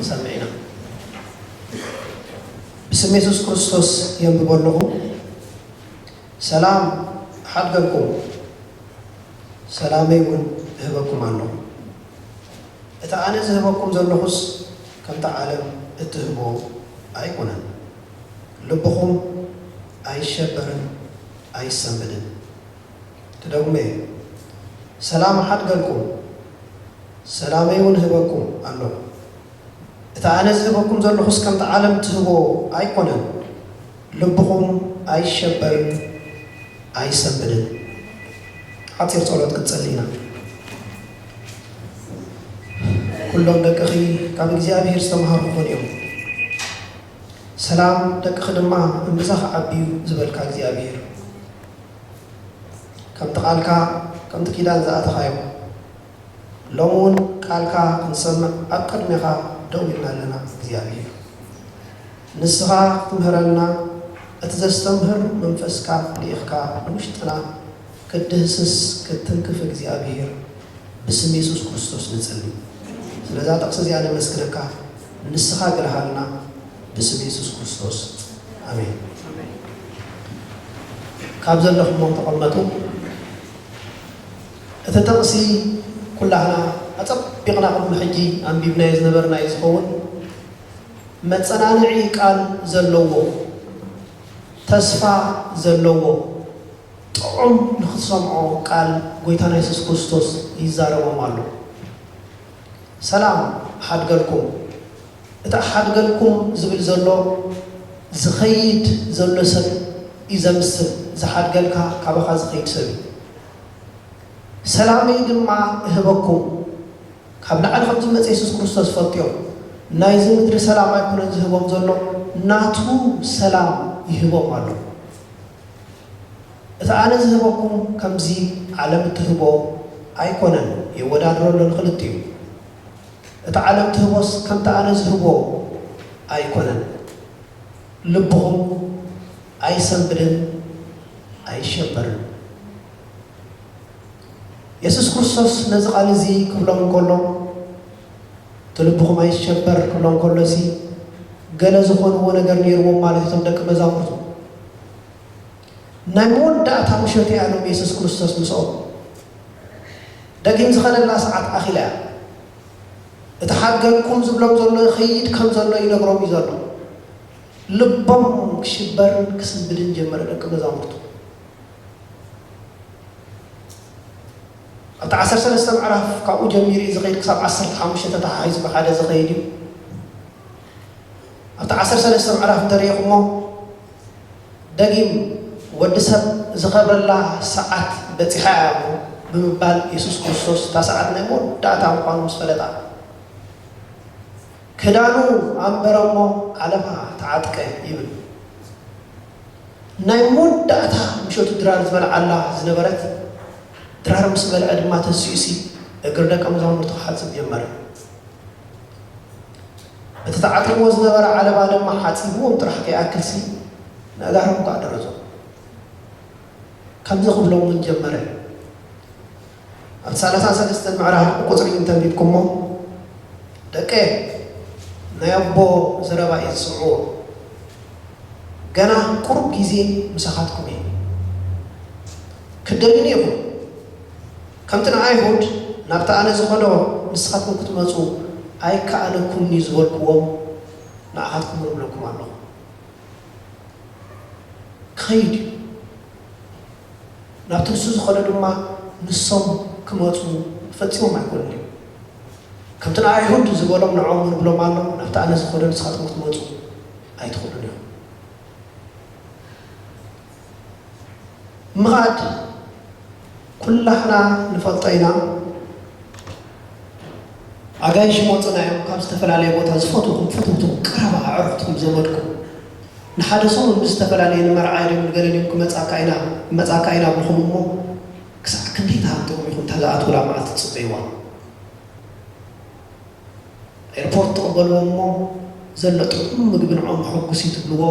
ንሰምዕ ኢና። ብስም የሱስ ክርስቶስ የንብቦ ኣለኹ። ሰላም እሓድገልኩም፣ ሰላመይ እውን እህበኩም ኣለኹ። እቲ ኣነ ዝህበኩም ዘለኹስ ከምቲ ዓለም እትህቦ ኣይኮነን። ልብኹም ኣይሸበርን ኣይሰንብድን። ትደግሞ እየ። ሰላም እሓድገልኩም፣ ሰላመይ እውን እህበኩም ኣለኹ። እቲ ኣነ ዝህበኩም ዘለኹስ ከምቲ ዓለም ትህቦ ኣይኮነን። ልብኹም ኣይሸበርን ኣይሰንብድን። ሓጺር ጸሎት ክትጸሊ ኢና። ኩሎም ደቅኺ ካብ እግዚኣብሔር ዝተምሃሩ ክኾኑ እዮም። ሰላም ደቅኺ ድማ እምብዛ ክዓቢ እዩ ዝበልካ እግዚኣብሔር። ከምቲ ቃልካ፣ ከምቲ ኪዳን ዝኣተኻዮ፣ ሎሚ እውን ቃልካ ክንሰምዕ ኣብ ቅድሜኻ ደው ኢልና ኣለና። እግዚኣብሔር፣ ንስኻ ክትምህረና፣ እቲ ዘስተምህር መንፈስካ ልኢኽካ ንውሽጥና ክትድህስስ ክትትንክፍ እግዚኣብሔር፣ ብስም የሱስ ክርስቶስ ንጸሊ። ስለዛ ጥቕሲ እዚኣ ነመስግነካ፣ ንስኻ ግርሃልና፣ ብስም የሱስ ክርስቶስ ኣሜን። ካብ ዘለኹሞ ተቐመጡ። እቲ ጥቕሲ ኩላህና ኣጸቢቕና ቅድሚ ሕጂ ኣንቢብናዮ ዝነበርና እዩ ዝኸውን። መጸናንዒ ቃል ዘለዎ፣ ተስፋ ዘለዎ፣ ጥዑም ንኽትሰምዖ ቃል ጎይታና የሱስ ክርስቶስ ይዛረቦም ኣሎ። ሰላም እሓድገልኩም። እቲ እሓድገልኩም ዝብል ዘሎ ዝኸይድ ዘሎ ሰብ እዩ ዘምስል። ዝሓድገልካ ካባኻ ዝኸይድ ሰብ እዩ። ሰላመይ ድማ እህበኩም። ካብ ላዕሊ ከም ዝመጸ የሱስ ክርስቶስ ፈልጥዮ። ናይዚ ምድሪ ሰላም ኣይኮነን ዝህቦም ዘሎ፣ ናቱ ሰላም ይህቦም ኣሎ። እቲ ኣነ ዝህበኩም ከምዚ ዓለም እትህቦ ኣይኮነን። የወዳድሮ ኣሎ ንኽልቲኡ። እቲ ዓለም ትህቦስ ከምቲ ኣነ ዝህቦ ኣይኮነን። ልብኹም ኣይሰንብድን ኣይሸበርን። የሱስ ክርስቶስ ነዚ ቃል እዚ ክብሎም እንከሎ፣ እቲ ልብኹም ኣይሸበር ክብሎም ከሎ ሲ፣ ገለ ዝኾንዎ ነገር ነይርዎም ማለት እዩ እቶም ደቂ መዛሙርቱ። ናይ መወዳእታ ምሸት እያ ኢሎም የሱስ ክርስቶስ ምስኦም። ደጊም ዝኸደላ ሰዓት ኣኺላ እያ። እቲ ሓድገልኩም ዝብሎም ዘሎ ይኸይድ ከም ዘሎ ይነግሮም እዩ ዘሎ። ልቦም ክሽበርን ክስንብድን ጀመረ ደቂ መዛሙርቱ። ኣብቲ ዓሰርተ ሰለስተ ምዕራፍ ካብኡ ጀሚሩ እዩ ዝኸይድ ክሳብ ዓሰርተ ሓሙሽተ ተተሓሒዙ ብሓደ ዝኸይድ እዩ። ኣብቲ ዓሰርተ ሰለስተ ምዕራፍ እንተሪኢኹሞ ደጊም ወዲ ሰብ ዝኸብረላ ሰዓት በጺሓ እያ እሞ ብምባል የሱስ ክርስቶስ እታ ሰዓት ናይ መወዳእታ ምዃኑ ምስ ፈለጣ ክዳኑ ኣንበረ እሞ ዓለባ ተዓጥቀ ይብል። ናይ መወዳእታ ምሸቱ ድራር ዝበልዓላ ዝነበረት ድራር ምስ በልዐ ድማ ተንሲኡሲ እግሪ ደቀ መዛሙርቱ ክሓጽብ ጀመረ። እቲ ተዓጢቕዎ ዝነበረ ዓለባ ድማ ሓጺብዎም ጥራሕ ከይኣክልሲ ንኣእጋሮም ከኣ ደረዞም። ከምዚ ክብሎም እውን ጀመረ። ኣብ ሰላሳን ሰለስተን ምዕራፍ ቁጽሪ እንተንቢብኩሞ ደቀ ናይ ኣቦ ዘረባ እዩ ዝስምዕዎ። ገና ቁሩብ ግዜ ምሳኻትኩም እየ። ክትደልዩኒ ኢኹም። ከምቲ ንኣይሁድ ናብቲ ኣነ ዝኸዶ ንስኻትኩም ክትመጹ ኣይከኣለኩምን እዩ ዝበልኩዎም ንኣኻትኩም እውን እብለኩም ኣለኹ። ክኸይድ እዩ። ናብቲ ንሱ ዝኸዶ ድማ ንሶም ክመጹ ፈጺሞም ኣይኮኑን እዮም። ከምቲ ንኣይሁድ ዝበሎም ንዕኦም እውን እብሎም ኣሎ፣ ናብቲ ኣነ ዝኸዶ ንስኻትኩም ክትመጹ ኣይትኽእሉን እዮም። ምኻድ ኩላህና ንፈልጦ ኢና። ኣጋይሽ ይመጹና እዮም ካብ ዝተፈላለየ ቦታ፣ ዝፈትውኹም ፈተውትኹም ቀረባ ኣዕሩኽትኹም ዘመድኩም ንሓደ ሰሙን ምስ ዝተፈላለየ ንመርዓ ድዮም ንገለ ድዮም ክመጻካ ኢና ክመጻካ ኢና ብልኹም እሞ ክሳዕ ክንደይ ትሃንጥዎም ኢኹም እታ ዝኣትውላ መዓልቲ ትጽበይዋ። ኤርፖርት ትቕበልዎ እሞ ዘሎ ጥዑም ምግቢ ንዕኦም ሕጉስ እዩ ትብልዎ።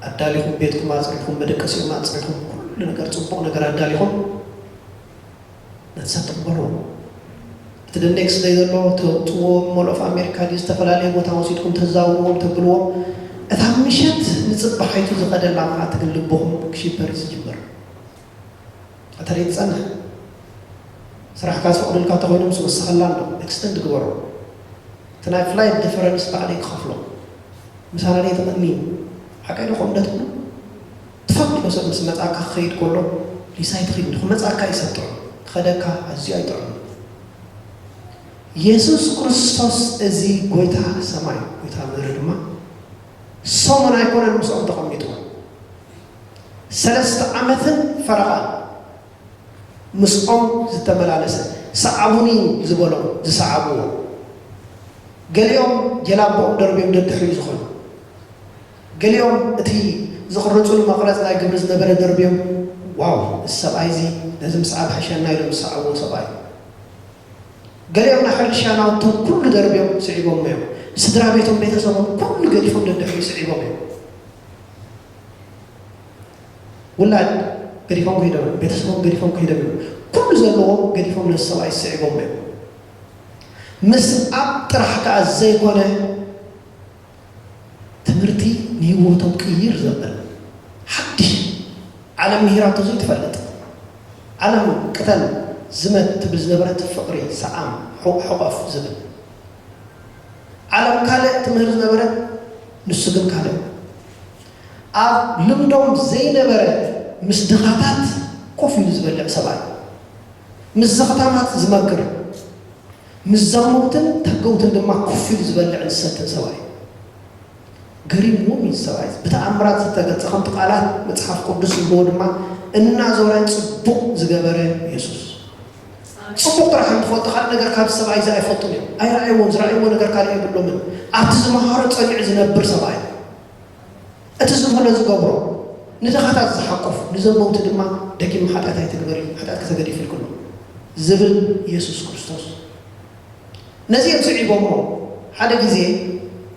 ኣዳሊኹም ቤትኩም ኣጽሪኹም መደቀሲኦም ኣጽሪኹም ኩሉ ነገር ጽቡቕ ነገር ኣዳሊኹም ነቲ ሰብ ትቕበልዎ። እቲ The next day ዘሎ ተውፅዎም፣ Mall of America ድዩ ዝተፈላለየ ቦታ ወሲድኩም ተዛውርዎም ተብልዎም፣ እታ ምሸት ንፅባሓይቱ ዝኸደላ መዓልቲ ግን ልብኹም ክሽበር እዩ ዝጅምር። እተለይ ትፀንሕ ስራሕካ ዝፈቕደልካ ተኾይኑ ምስ ወሰኸላ ኣሎ extend ግበሮ። እቲ ናይ flight difference ባዕለይ ክኸፍሎ። ምሳና ደይ ትቕኒ ሓቀይ ዶ ከምደትብሉ ትፈቅዶ ሰብ ምስ መጻካ ክኸይድ ከሎ ሊሳይ ትኽድ ክመጻካ ይሰጥዑ ክኸደካ ኣዝዩ ኣይጥዑም። የሱስ ክርስቶስ እዚ ጎይታ ሰማይ ጎይታ ምድሪ ድማ ሰሙን ኣይኮነን ምስኦም ተቐሚጡ ሰለስተ ዓመትን ፈረቓን ምስኦም ዝተመላለሰ ሰዓቡኒ ዝበሎም ዝሰዓብዎ ገሊኦም ጀላቦኦም ደርብዮም ደድሕሪኡ ዝኾኑ ገሊኦም እቲ ዝቕርፅሉ መቕረፅ ናይ ግብሪ ዝነበረ ደርብዮም ዋው እዚ ሰብኣይ እዚ ነዚ ምስዓብ ሕሸና ኢሎም ዝሰዓብዎ ሰብኣይ ገሊኦም ናይ ሕርሻ ናውቶም ኩሉ ደርብዮም ስዒቦም እዮም ስድራ ቤቶም ቤተሰቦም ኩሉ ገዲፎም ደድሕሪኡ ስዒቦም እዮም ውላድ ገዲፎም ከይዶም እዮም፣ ቤተሰቦም ገዲፎም ከይዶም እዮም፣ ኩሉ ዘለዎም ገዲፎም ነዚ ሰብኣይ ስዒቦም እዮም። ምስዓብ ጥራሕ ከኣ ዘይኮነ ትምህርቲ ንህይወቶም ቅይር ዘበለ ሓድሽ ዓለም ምሂራቶ ዘይትፈልጥ ዓለም ቅተል ዝመት ትብል ዝነበረት ፍቕሪ ሰዓም ሕቑፍ ዝብል ዓለም ካልእ ትምህር ዝነበረት ንሱ ግን ካልእ ኣብ ልምዶም ዘይነበረ ምስ ድኻታት ኮፍ ኢሉ ዝበልዕ ሰብኣይ፣ ምስ ዘኽታማት ዝመክር፣ ምስ ዘመውትን ተገውትን ድማ ኮፍ ኢሉ ዝበልዕን ዝሰትን ሰብኣይ። ገሪምዎም እዩ ሰብኣይ። ብተኣምራት ዝተገልጸ ከምቲ ቃላት መጽሓፍ ቅዱስ ዝብልዎ ድማ እናዞረ ጽቡቕ ዝገበረ የሱስ። ጽቡቕ ጥራሕ እንትፈልጡ ካልእ ነገር ካብ ሰብኣይ እዚ ኣይፈልጡን እዮም። ኣይረኣይዎን፣ ዝረኣይዎ ነገር ካልእ የብሎምን። ኣብቲ ዝመሃሮ ጸኒዑ ዝነብር ሰብኣይ። እቲ ዝበሎ ዝገብሮ፣ ንድኻታት ዝሓቁፍ፣ ንዘመውቲ ድማ ደጊም ሓጢኣት ኣይትግበር እዩ፣ ሓጢኣት ከተገዲፍ ኢልክሎ ዝብል ኢየሱስ ክርስቶስ። ነዚ እዮም ስዒቦሞ። ሓደ ግዜ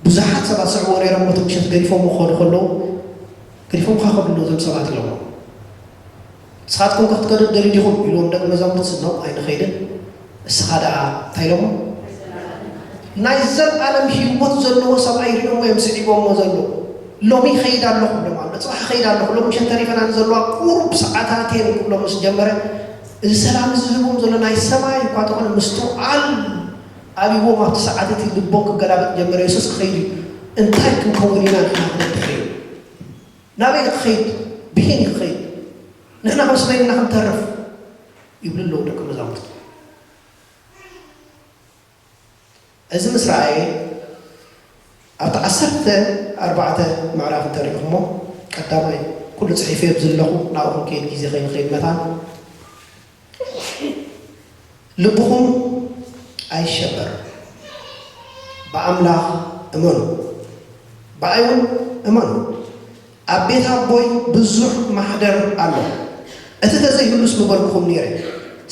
ብዙሓት ሰባት ስዕብዎ ነይሮም፣ ነቲ ምሸት ገዲፎም ክኸዱ ከለዉ፣ ገዲፎም ከኸዱ ኣለዉ እዞም ሰባት ኢሎሞ። ንስኻትኩም ከ ክትከዱ ትደልዩ ዲኹም? ኢልዎም ደቂ መዛሙርትስ፣ ኖእ፣ ኣይንኸይድን፣ እስኻ ደኣ እንታይ ኢሎሞ? ናይ ዘለኣለም ህይወት ዘለዎ ሰብኣይ ሪኦሞ እዮም ስዒቦሞ ዘለዉ። ሎሚ ይኸይድ ኣለኹ ኢሎም ኣሎ፣ ጽባሕ ይኸይድ ኣለኹ፣ ሎሚ ምሸት ተሪፈና ንዘለዋ ቁሩብ ሰዓታት እየን ክብሎም ምስ ጀመረ፣ እዚ ሰላም እዚ ዝህቦም ዘሎ ናይ ሰማይ እኳ ተኾነ ምስትውዓል ኣብይዎም ኣብቲ ሰዓት እቲ ልቦም ክገላበጥ ጀመረ። የሱስ ክኸይድ እዩ፣ እንታይ ክንከውን ኢና ንሕና ክነድሕር እዩ? ናበይ ክኸይድ? ብሄን ክኸይድ? ንሕና ምስ መን ኢና ክንተርፍ? ይብሉ ኣለዉ ደቂ መዛሙርቱ። እዚ ምስ ረኣየ ኣብቲ ዓሰርተ ኣርባዕተ ምዕራፍ እንተሪእኹሞ ቀዳማይ ኩሉ ፅሒፈ ኣብ ዘለኹ ናብኡ ክንከይድ ግዜ ከይንኸይድ መታን ልብኹም ኣይሸበር ብኣምላኽ እመኑ ብኣይ እውን እመኑ ኣብ ቤት ኣቦይ ብዙሕ ማሕደር ኣሎ። እቲ ተዘይህሉስ ምበልኩኹም ነይረ።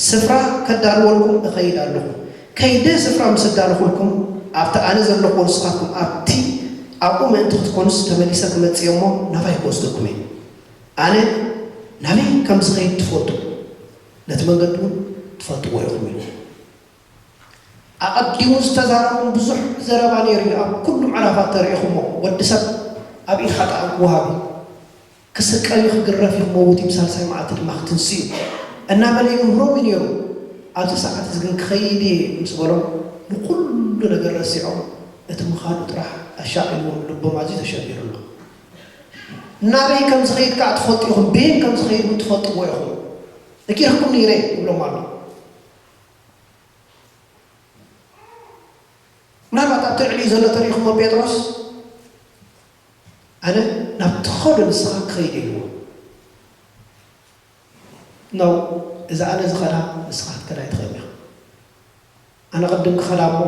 ስፍራ ከዳልወልኩም እኸይድ ኣለኹ። ከይደ ስፍራ ምስ ኣዳለኹልኩም ኣብቲ ኣነ ዘለኹዎ ንስኻትኩም ኣብቲ ኣብኡ ምእንቲ ክትኮኑስ ተመሊሰ ክመጽእ እየ እሞ ናባይ ክወስደኩም እየ። ኣነ ናበይ ከም ዝኸይድ ትፈልጡ፣ ነቲ መንገዲ እውን ትፈልጥዎ ኢኹም ኢሉ። ኣቐዲሙ ዝተዛረቦም ብዙሕ ዘረባ ነይሩ እዩ። ኣብ ኩሉ ምዕራፋት ተሪኢኹሞ፣ ወዲ ሰብ ኣብ ኢድ ሓጥኣን ክወሃብ እዩ። ክስቀል እዩ፣ ክግረፍ እዩ፣ ክመውት እዩ፣ ብሳልሳይ መዓልቲ ድማ ክትንስእ እዩ እናበለ ይምህሮም እዩ ነይሩ። ኣብዚ ሰዓት እዚ ግን ክኸይድ እየ ምስ በሎም ንኹሉ ነገር ረሲዖም እቲ ምኻዱ ጥራሕ ኣሻቒልዎም ልቦም ኣዝዩ ተሸቢሩ ኣሎ። ናበይ ከም ዝኸይድ ከዓ ትፈልጡ ኢኹም፣ በየን ከም ዝኸይድ እውን ትፈልጥዎ ኢኹም። ነጊርኩም ነይረ ይብሎም ኣሎ። ምናልባት ኣብቲ ልዕሊኡ ዘሎ ተሪኢኹሞ ጴጥሮስ ኣነ ናብ ትኸዶ ንስኻ ክኸይድ ኢልዎ ነው እዛ ኣነ ዝኸዳ ንስኻ ክትከዳ ኣይትኽእል ኢኻ ኣነ ቅድም ክኸዳ እሞ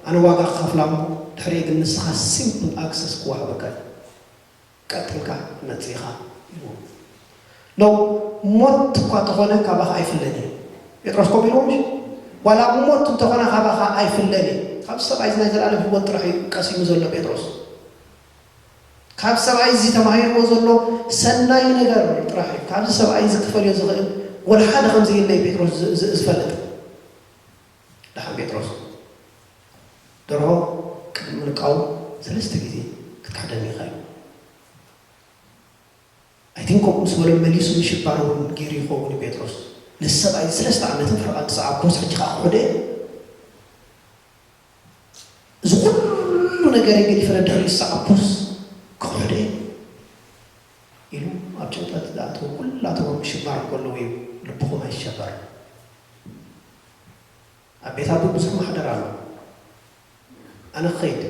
ኣነ ዋጋ ክኸፍላ እሞ ድሕሪኡ ግን ንስኻ ሲምፕል ኣክሰስ ክወሃበካ እዩ ቀጥልካ መጽኢኻ ኢልዎ ነው ሞት እኳ ተኾነ ካባኻ ኣይፍለን እዩ ጴጥሮስ ከም ኢልዎ ምሽ ዋላ ሞት እንተኾነ ካባኻ ኣይፍለን እዩ ካብ ሰብኣይ ናይ ዘላለም ህይወት ጥራሕ እዩ ቀሲሙ ዘሎ ጴጥሮስ ካብ ሰብኣይ እዚ ተማሂርዎ ዘሎ ሰናይ ነገር ጥራሕ እዩ ካብዚ ሰብኣይ እዚ ክፈልዮ ዝኽእል ወላ ሓደ ከም ዘየለ እዩ ጴጥሮስ ዝፈልጥ ደሓን ጴጥሮስ፣ ደርሆ ቅድሚ ምንቃው ሰለስተ ግዜ ክትክሕደኒ ኢኻ ኢሉ። ኣይ ቲንክ ከምኡ ምስ በሎ መሊሱ ምሽባር እውን ገይሩ ይኸውን እዩ ጴጥሮስ። ነዚ ሰብኣይ ሰለስተ ዓመትን ፍርቓን ዝሰዓብኩስ ሕጂ ኸዓ ክሕዶ እየ? እዚ ኩሉ ነገረይ ገዲፈ ነድሕሪኡ ዝሰዓብኩስ ክሕዶ እየ? ኢሉ ኣብ ጭንቀት ዝኣተወ ኩላቶም ኣብ ምሽባር እንከለዉ እዩ ልብኹም ኣይሸበር። ኣብ ቤት ኣቦይ ብዙሕ ማሕደር ኣሎ። ኣነ ክኸይድ፣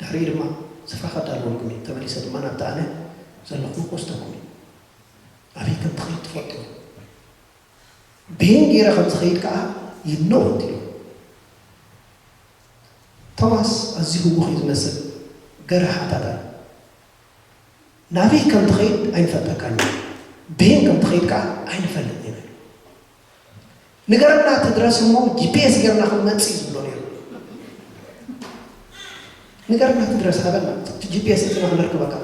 ድሕሪኡ ድማ ስፍራ ከዳልወልኩም እየ። ተመሊሰ ድማ ናብቲ ኣነ ዘለኹ ክወስደኩም እየ። ኣበይ ከም ትኸይድ ትፈልጡ። በየን ገይረ ከም ዝኸይድ ከኣ you know it ኢሉ። ቶማስ ኣዝዩ ህውኽ እዩ ዝመስል፣ ገርህ ሓታታይ። ናበይ ከም ትኸይድ ኣይንፈልጠካን እዩ። በየን ከም ትኸይድ ከኣ ኣይንፈልጥን ኢና። ንገረና እቲ ድረስ እሞ ጂ ፒ ኤስ ጌርና ክንመጽእ እዩ ዝብሎ ነይሩ። ንገረና እቲ ድረስ ሃበና፣ እቲ ጂ ፒ ኤስ እቲና ክንረክበካ።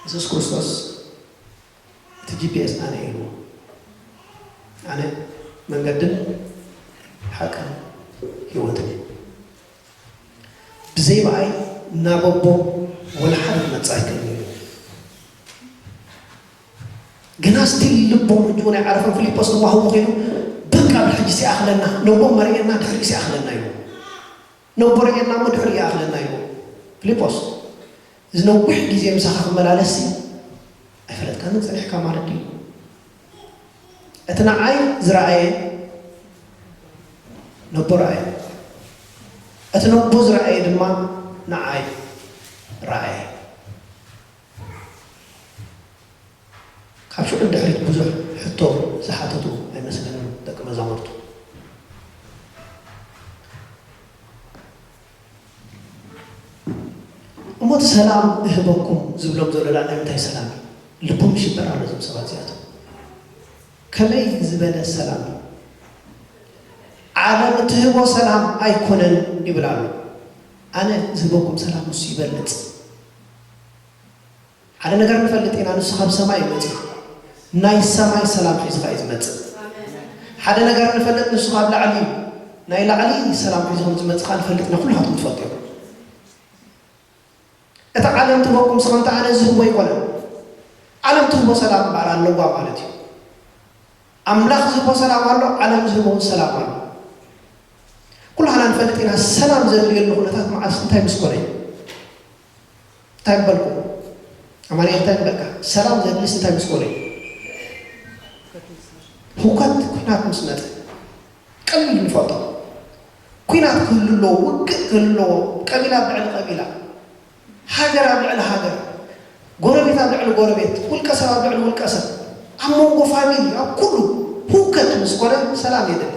የሱስ ክርስቶስ እቲ ጂ ፒ ኤስ ኣነ እየ ኢልዎ። ኣነ መንገድን ሓቅን ህይወትን እየ። ብዘይ ብኣይ ናብ ኣቦ ወላ ሓደ ክመጽእ ኣይክእልን እዩ። ግና ስቲል ልቦም ሕጂ እውን ኣይዓረፈን። ፊልጶስ ድማ ህውኽ ኢሉ፣ በቃ ብሕጂ ሲኣኽለና፣ ነቦ መርኤና ድሕሪኡ ሲኣኽለና ኢሉ። ነቦ ርኤና እሞ ድሕሪኡ ይኣኽለና ኢሉ። ፊልጶስ፣ እዚ ነዊሕ ግዜ ምሳኻ ክመላለስ ኣይፈለጥካንን ጸኒሕካ ማለት ድዩ? እቲ ንዓይ ዝረኣየ ነቦ ረኣየ። እቲ ነቦ ዝረኣየ ድማ ንዓይ ረኣየ። ካብ ሽዑ ንድሕሪት ብዙሕ ሕቶ ዝሓተቱ ኣይመስለንን ደቂ መዛሙርቱ። እሞ እቲ ሰላም እህበኩም ዝብሎም ዘሎ ደኣ ናይ ምንታይ ሰላም እዩ? ልቦም ይሽበር ኣሎ እዞም ሰባት እዚኣቶም። ከመይ ዝበለ ሰላም እዩ? ዓለም እትህቦ ሰላም ኣይኮነን ይብል ኣሎ። ኣነ ዝህበኩም ሰላም ንሱ ይበልጽ። ሓደ ነገር ንፈልጥ ኢና፣ ንሱ ካብ ሰማይ እዩ መጺኡ። ናይ ሰማይ ሰላም ሒዙ ኸኣ እዩ ዝመጽእ። ሓደ ነገር ንፈልጥ፣ ንሱ ካብ ላዕሊ እዩ። ናይ ላዕሊ ሰላም ሒዙ ከም ዝመጽእ ኸኣ ንፈልጥ ኢና፣ ኩልኻትኩም ትፈልጡ ኢኹም። እቲ ዓለም ትህበኩም ስኸ እንተ ኣነ ዝህቦ ኣይኮነን። ዓለም ትህቦ ሰላም እምበኣር ኣለዋ ማለት እዩ። ኣምላኽ ዝህቦ ሰላም ኣሎ፣ ዓለም ዝህቦ እውን ሰላም ኣሎ። ኩላህና ንፈልጥ ኢና፣ ሰላም ዘድልየሉ ኩነታት መዓስ እንታይ ምስ ኮነ እዩ? እንታይ ምበልኩ? ኣማኑኤል እንታይ ምበልካ? ሰላም ዘድልስ እንታይ ምስ ኮነ እዩ? ሁከት፣ ኩናት ምስ መጸ። ቀሊል ንፈልጦ። ኩናት ክህሉ ኣለዎ፣ ውግእ ክህሉ ኣለዎ፣ ቀቢላ ኣብ ልዕሊ ቀቢላ፣ ሃገር ኣብ ልዕሊ ሃገር፣ ጎረቤት ኣብ ልዕሊ ጎረቤት፣ ውልቀ ሰብ ኣብ ልዕሊ ውልቀ ሰብ፣ ኣብ መንጎ ፋሚሊ፣ ኣብ ኩሉ ሁከት ምስ ኮነ ሰላም የድሊ።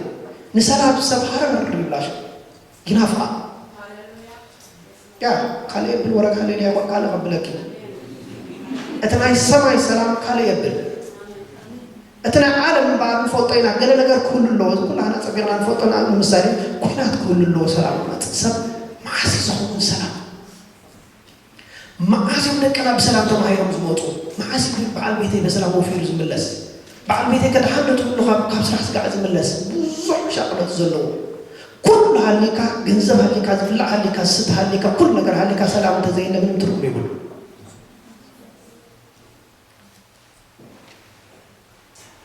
ንሰላም ሰብ ሃረር ይብላ ሽዑ፣ ይናፍቓ። ያ፣ ካልእ የብል፣ ወረ ካልእ ድያ፣ ካልእ ከብለኪ። እቲ ናይ ሰማይ ሰላም ካልእ የብል። እቲ ናይ ዓለም እምበኣር ንፈልጦ ኢና፣ ገለ ነገር ክህሉ ኣለዎ፣ እዚ ኩላህና ጸቢቕና ንፈልጦ ኢና። ንምሳሌ፣ ኲናት ክህሉ ኣለዎ ሰላም ክመጽእ። ሰብ መዓስ እዩ ዝኸውን ሰላም? መዓስ እዮም ደቅና ብሰላም ተማሂሮም ዝመጹ? መዓስ እዩ በዓል ቤተይ በሰላም ወፊሩ ዝምለስ? በዓል ቤተይ ከድሓን ዶ ትብሉ ካብ፣ ካብ ስራሕ ስጋዕ ዝምለስ? ብዙሕ ሻቕሎት ዘለዎ። ኩሉ ሃሊካ፣ ገንዘብ ሃሊካ፣ ዝብላዕ ሃሊካ፣ ዝስተ ሃሊካ፣ ኩሉ ነገር ሃሊካ፣ ሰላም እንተዘየለ ምንም ትርጉም የብሉ።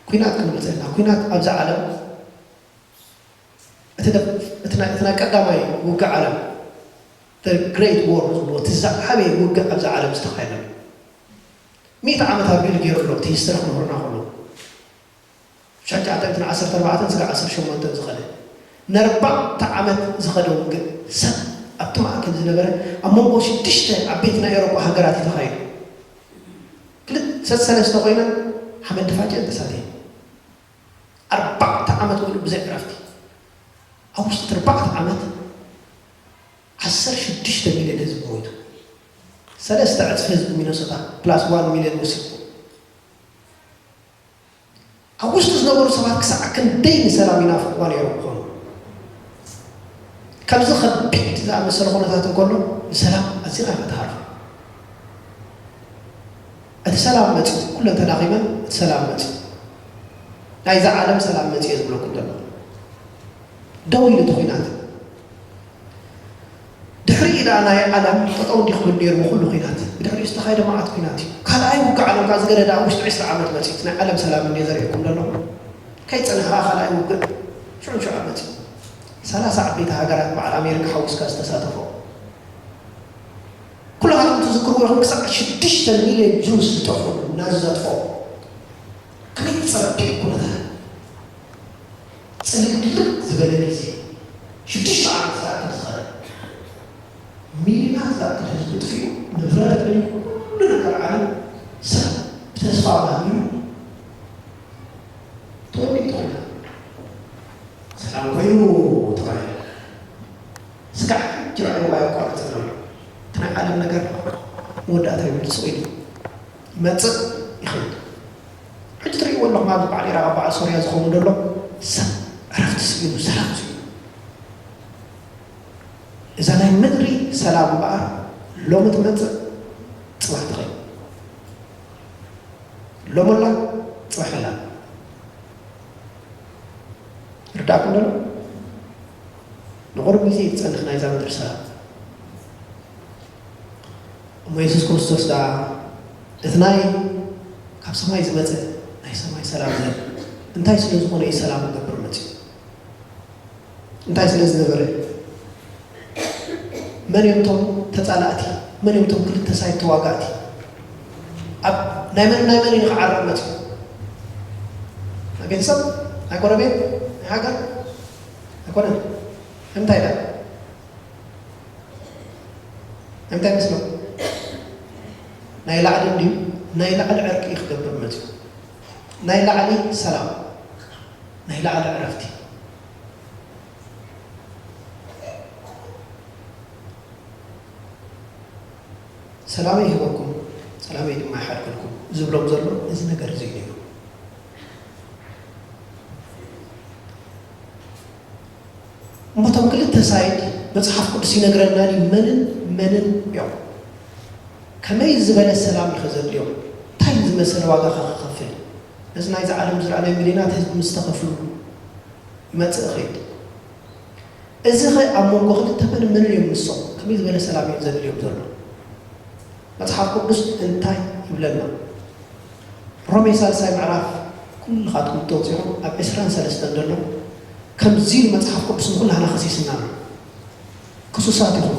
ኲናት ክንብል ዘለና፣ ኲናት ኣብዛ ዓለም፣ እቲ ደ-፣ እቲ ናይ፣ እቲ ናይ ቀዳማይ ውግእ ዓለም፣ the Great War ዝብልዎ፣ እቲ ዝዓበየ ውግእ ኣብዛ ዓለም ዝተኻየደሉ፣ ሚእቲ ዓመት ኣቢሉ ገይሩ ኣሎ፣ እቲ ሂስትሪ ክምህሩና ከለዉ። ትሽዓተ ሚእትን ዓሰርተ ኣርባዕተን ስጋዕ ዓሰርተ ሸሞንተን ዝኸደ፣ ንኣርባዕተ ዓመት ዝኸደ ውግእ፣ ሰብ ኣብቲ ማእከል ዝነበረ፣ ኣብ መንጎ ሽዱሽተ ዓበይቲ ናይ ኤውሮጳ ሃገራት እዩ ተኻይዱ። ክልተ ሰለስተ ኮይነን ሓመድ ድፋጭ እየን ተሳትየን። ኣርባዕተ ዓመት ሙሉእ ብዘይ ዕረፍቲ። ኣብ ውሽጢ እቲ ኣርባዕተ ዓመት ዓሰርተ ሽዱሽተ ሚልዮን ህዝቢ ሞይቱ። ሰለስተ ዕጽፊ ህዝቢ ሚነሶታ ፕላስ ዋን ሚልዮን ወሲኹ። ኣብ ውሽጢ ዝነበሩ ሰባት ክሳዕ ክንደይ ንሰላም ይናፍቕዋ ነይሮም ይኾኑ። ከምዚ ከቢድ ዝኣመሰለ ኩነታት እንከሎ ንሰላም ኣዚና ኢና ንሃርፍ። እቲ ሰላም መጺኡ፣ ኩለን ተዳኺመን፣ እቲ ሰላም መጺኡ። ናይዛ ዓለም ሰላም መጽእ ዝብለኩም ዘሎ። ደው ኢሉ እቲ ኲናት። ድሕሪ ኢዳ ናይ ዓለም ጠጠው እንዲ ክብል ነይሩ ኩሉ ኲናት። ብድሕሪኡ ዝተኻየደ መዓት ኲናት እዩ። ካልኣይ ውግእ ዓለም ካብ ዝገደደ ኣብ ውሽጢ ዕስራ ዓመት መጽእ። ናይ ዓለም ሰላም እንዲ ዘርእየኩም ዘለኹ። ከይጸንሐ ካልኣይ ውግእ ሽዑ ሽዑ መጽእ። ሰላሳ ዓበይቲ ሃገራት በዓል ኣሜሪካ ሓዊስካ ዝተሳተፎ። ኩልኻትኩም ትዝክርዎ ኢኹም፣ ክሳዕ ሽዱሽተ ሚልዮን ጁስ ዝጠፍኡ፣ ናዚ ዘጥፍኦ። ከመይ ጸቢብ ኩነታት። ጽልግልግ ዝበለ ግዜ። ሽዱሽተ ዓመት ዝኣክል ዝኸደ። ሚልዮናት ዝኣክል ህዝቢ ጥፊኡ፣ ንብረት በሊዑ፣ ኩሉ ነገር ዓለም ሰብ ብተስፋ ማህሚኑ ተወዲኡ ተኾነ። ሰላም ኮይኑ ተባሂሉ። ስጋዕ ሕጂ ርኣይዎ ኣየቋርጽን ኣሎ። እቲ ናይ ዓለም ነገር መወዳእታ የብሉ፣ ስቕ ኢሉ ይመጽእ ይኸይድ። ሕጂ ትርእይዎ ኣለኹም፣ ኣብዚ በዓል ኢራቕ፣ በዓል ሶርያ ዝኸውን ዘሎ ሰብ ዕረፍቲ ስኢኑ፣ ሰላም ስኢኑ። እዛ ናይ ምድሪ ሰላም እምበኣር ሎሚ ትመጽእ፣ ጽባሕ ትኸይድ። ሎሚ ኣላ፣ ጽባሕ የላን። ይርዳእኩም ዶ? ንቑሩብ ግዜ ትጸንሕ ናይዛ ምድሪ ሰላም። እሞ የሱስ ክርስቶስ ደኣ እቲ ናይ ካብ ሰማይ ዝመጸ ናይ ሰማይ ሰላም ዘርኢ እንታይ ስለ ዝኾነ እዩ ሰላም ክገብር መጺኡ? እንታይ ስለ ዝነበረ? መን እዮም እቶም ተጻላእቲ? መን እዮም እቶም ክልተ ሳይድ ተዋጋእቲ? ኣብ ናይ መን ናይ መን እዩ ክዓርቕ መጺኡ? ናይ ቤተሰብ? ናይ ጎረቤት? ናይ ሃገር? ኣይኮነን። እንታይ ኢላ? እንታይ መስሎ? ናይ ላዕሊ እንድዩ፣ ናይ ላዕሊ ዕርቂ እዩ ክገብር መጺኡ። ናይ ላዕሊ ሰላም፣ ናይ ላዕሊ ዕረፍቲ። ሰላመይ ይህበኩም፣ ሰላመይ ድማ ይሓድገልኩም ዝብሎም ዘሎ እዚ ነገር እዚ እዩ ነይሩ። እሞ እቶም ክልተ ሳይድ መጽሓፍ ቅዱስ ይነግረና ድዩ? መንን መንን እዮም? ከመይ ዝበለ ሰላም እዩ ከዘድልዮም? እንታይ ዝመሰለ ዋጋ ከ ክኸፍል? ነዚ ናይዚ ዓለም ዝረኣ ናይ ሚልዮናት ህዝቢ ምስ ተኸፍሉ ይመጽእ ይኸይድ። እዚ ኸ ኣብ መንጎ ክልተ መንን መንን እዮም ንሶም? ከመይ ዝበለ ሰላም እዮም ዘድልዮም ዘሎ? መጽሓፍ ቅዱስ እንታይ ይብለና? ሮሜ ሳልሳይ ምዕራፍ ኩልኻትኩም እተውፅኹም ኣብ ዕስራን ሰለስተን ዘሎ ከምዚ ኢሉ መጽሓፍ ቅዱስ ንኹላህና ከሲስና ኣሎ። ክሱሳት ኢኹም።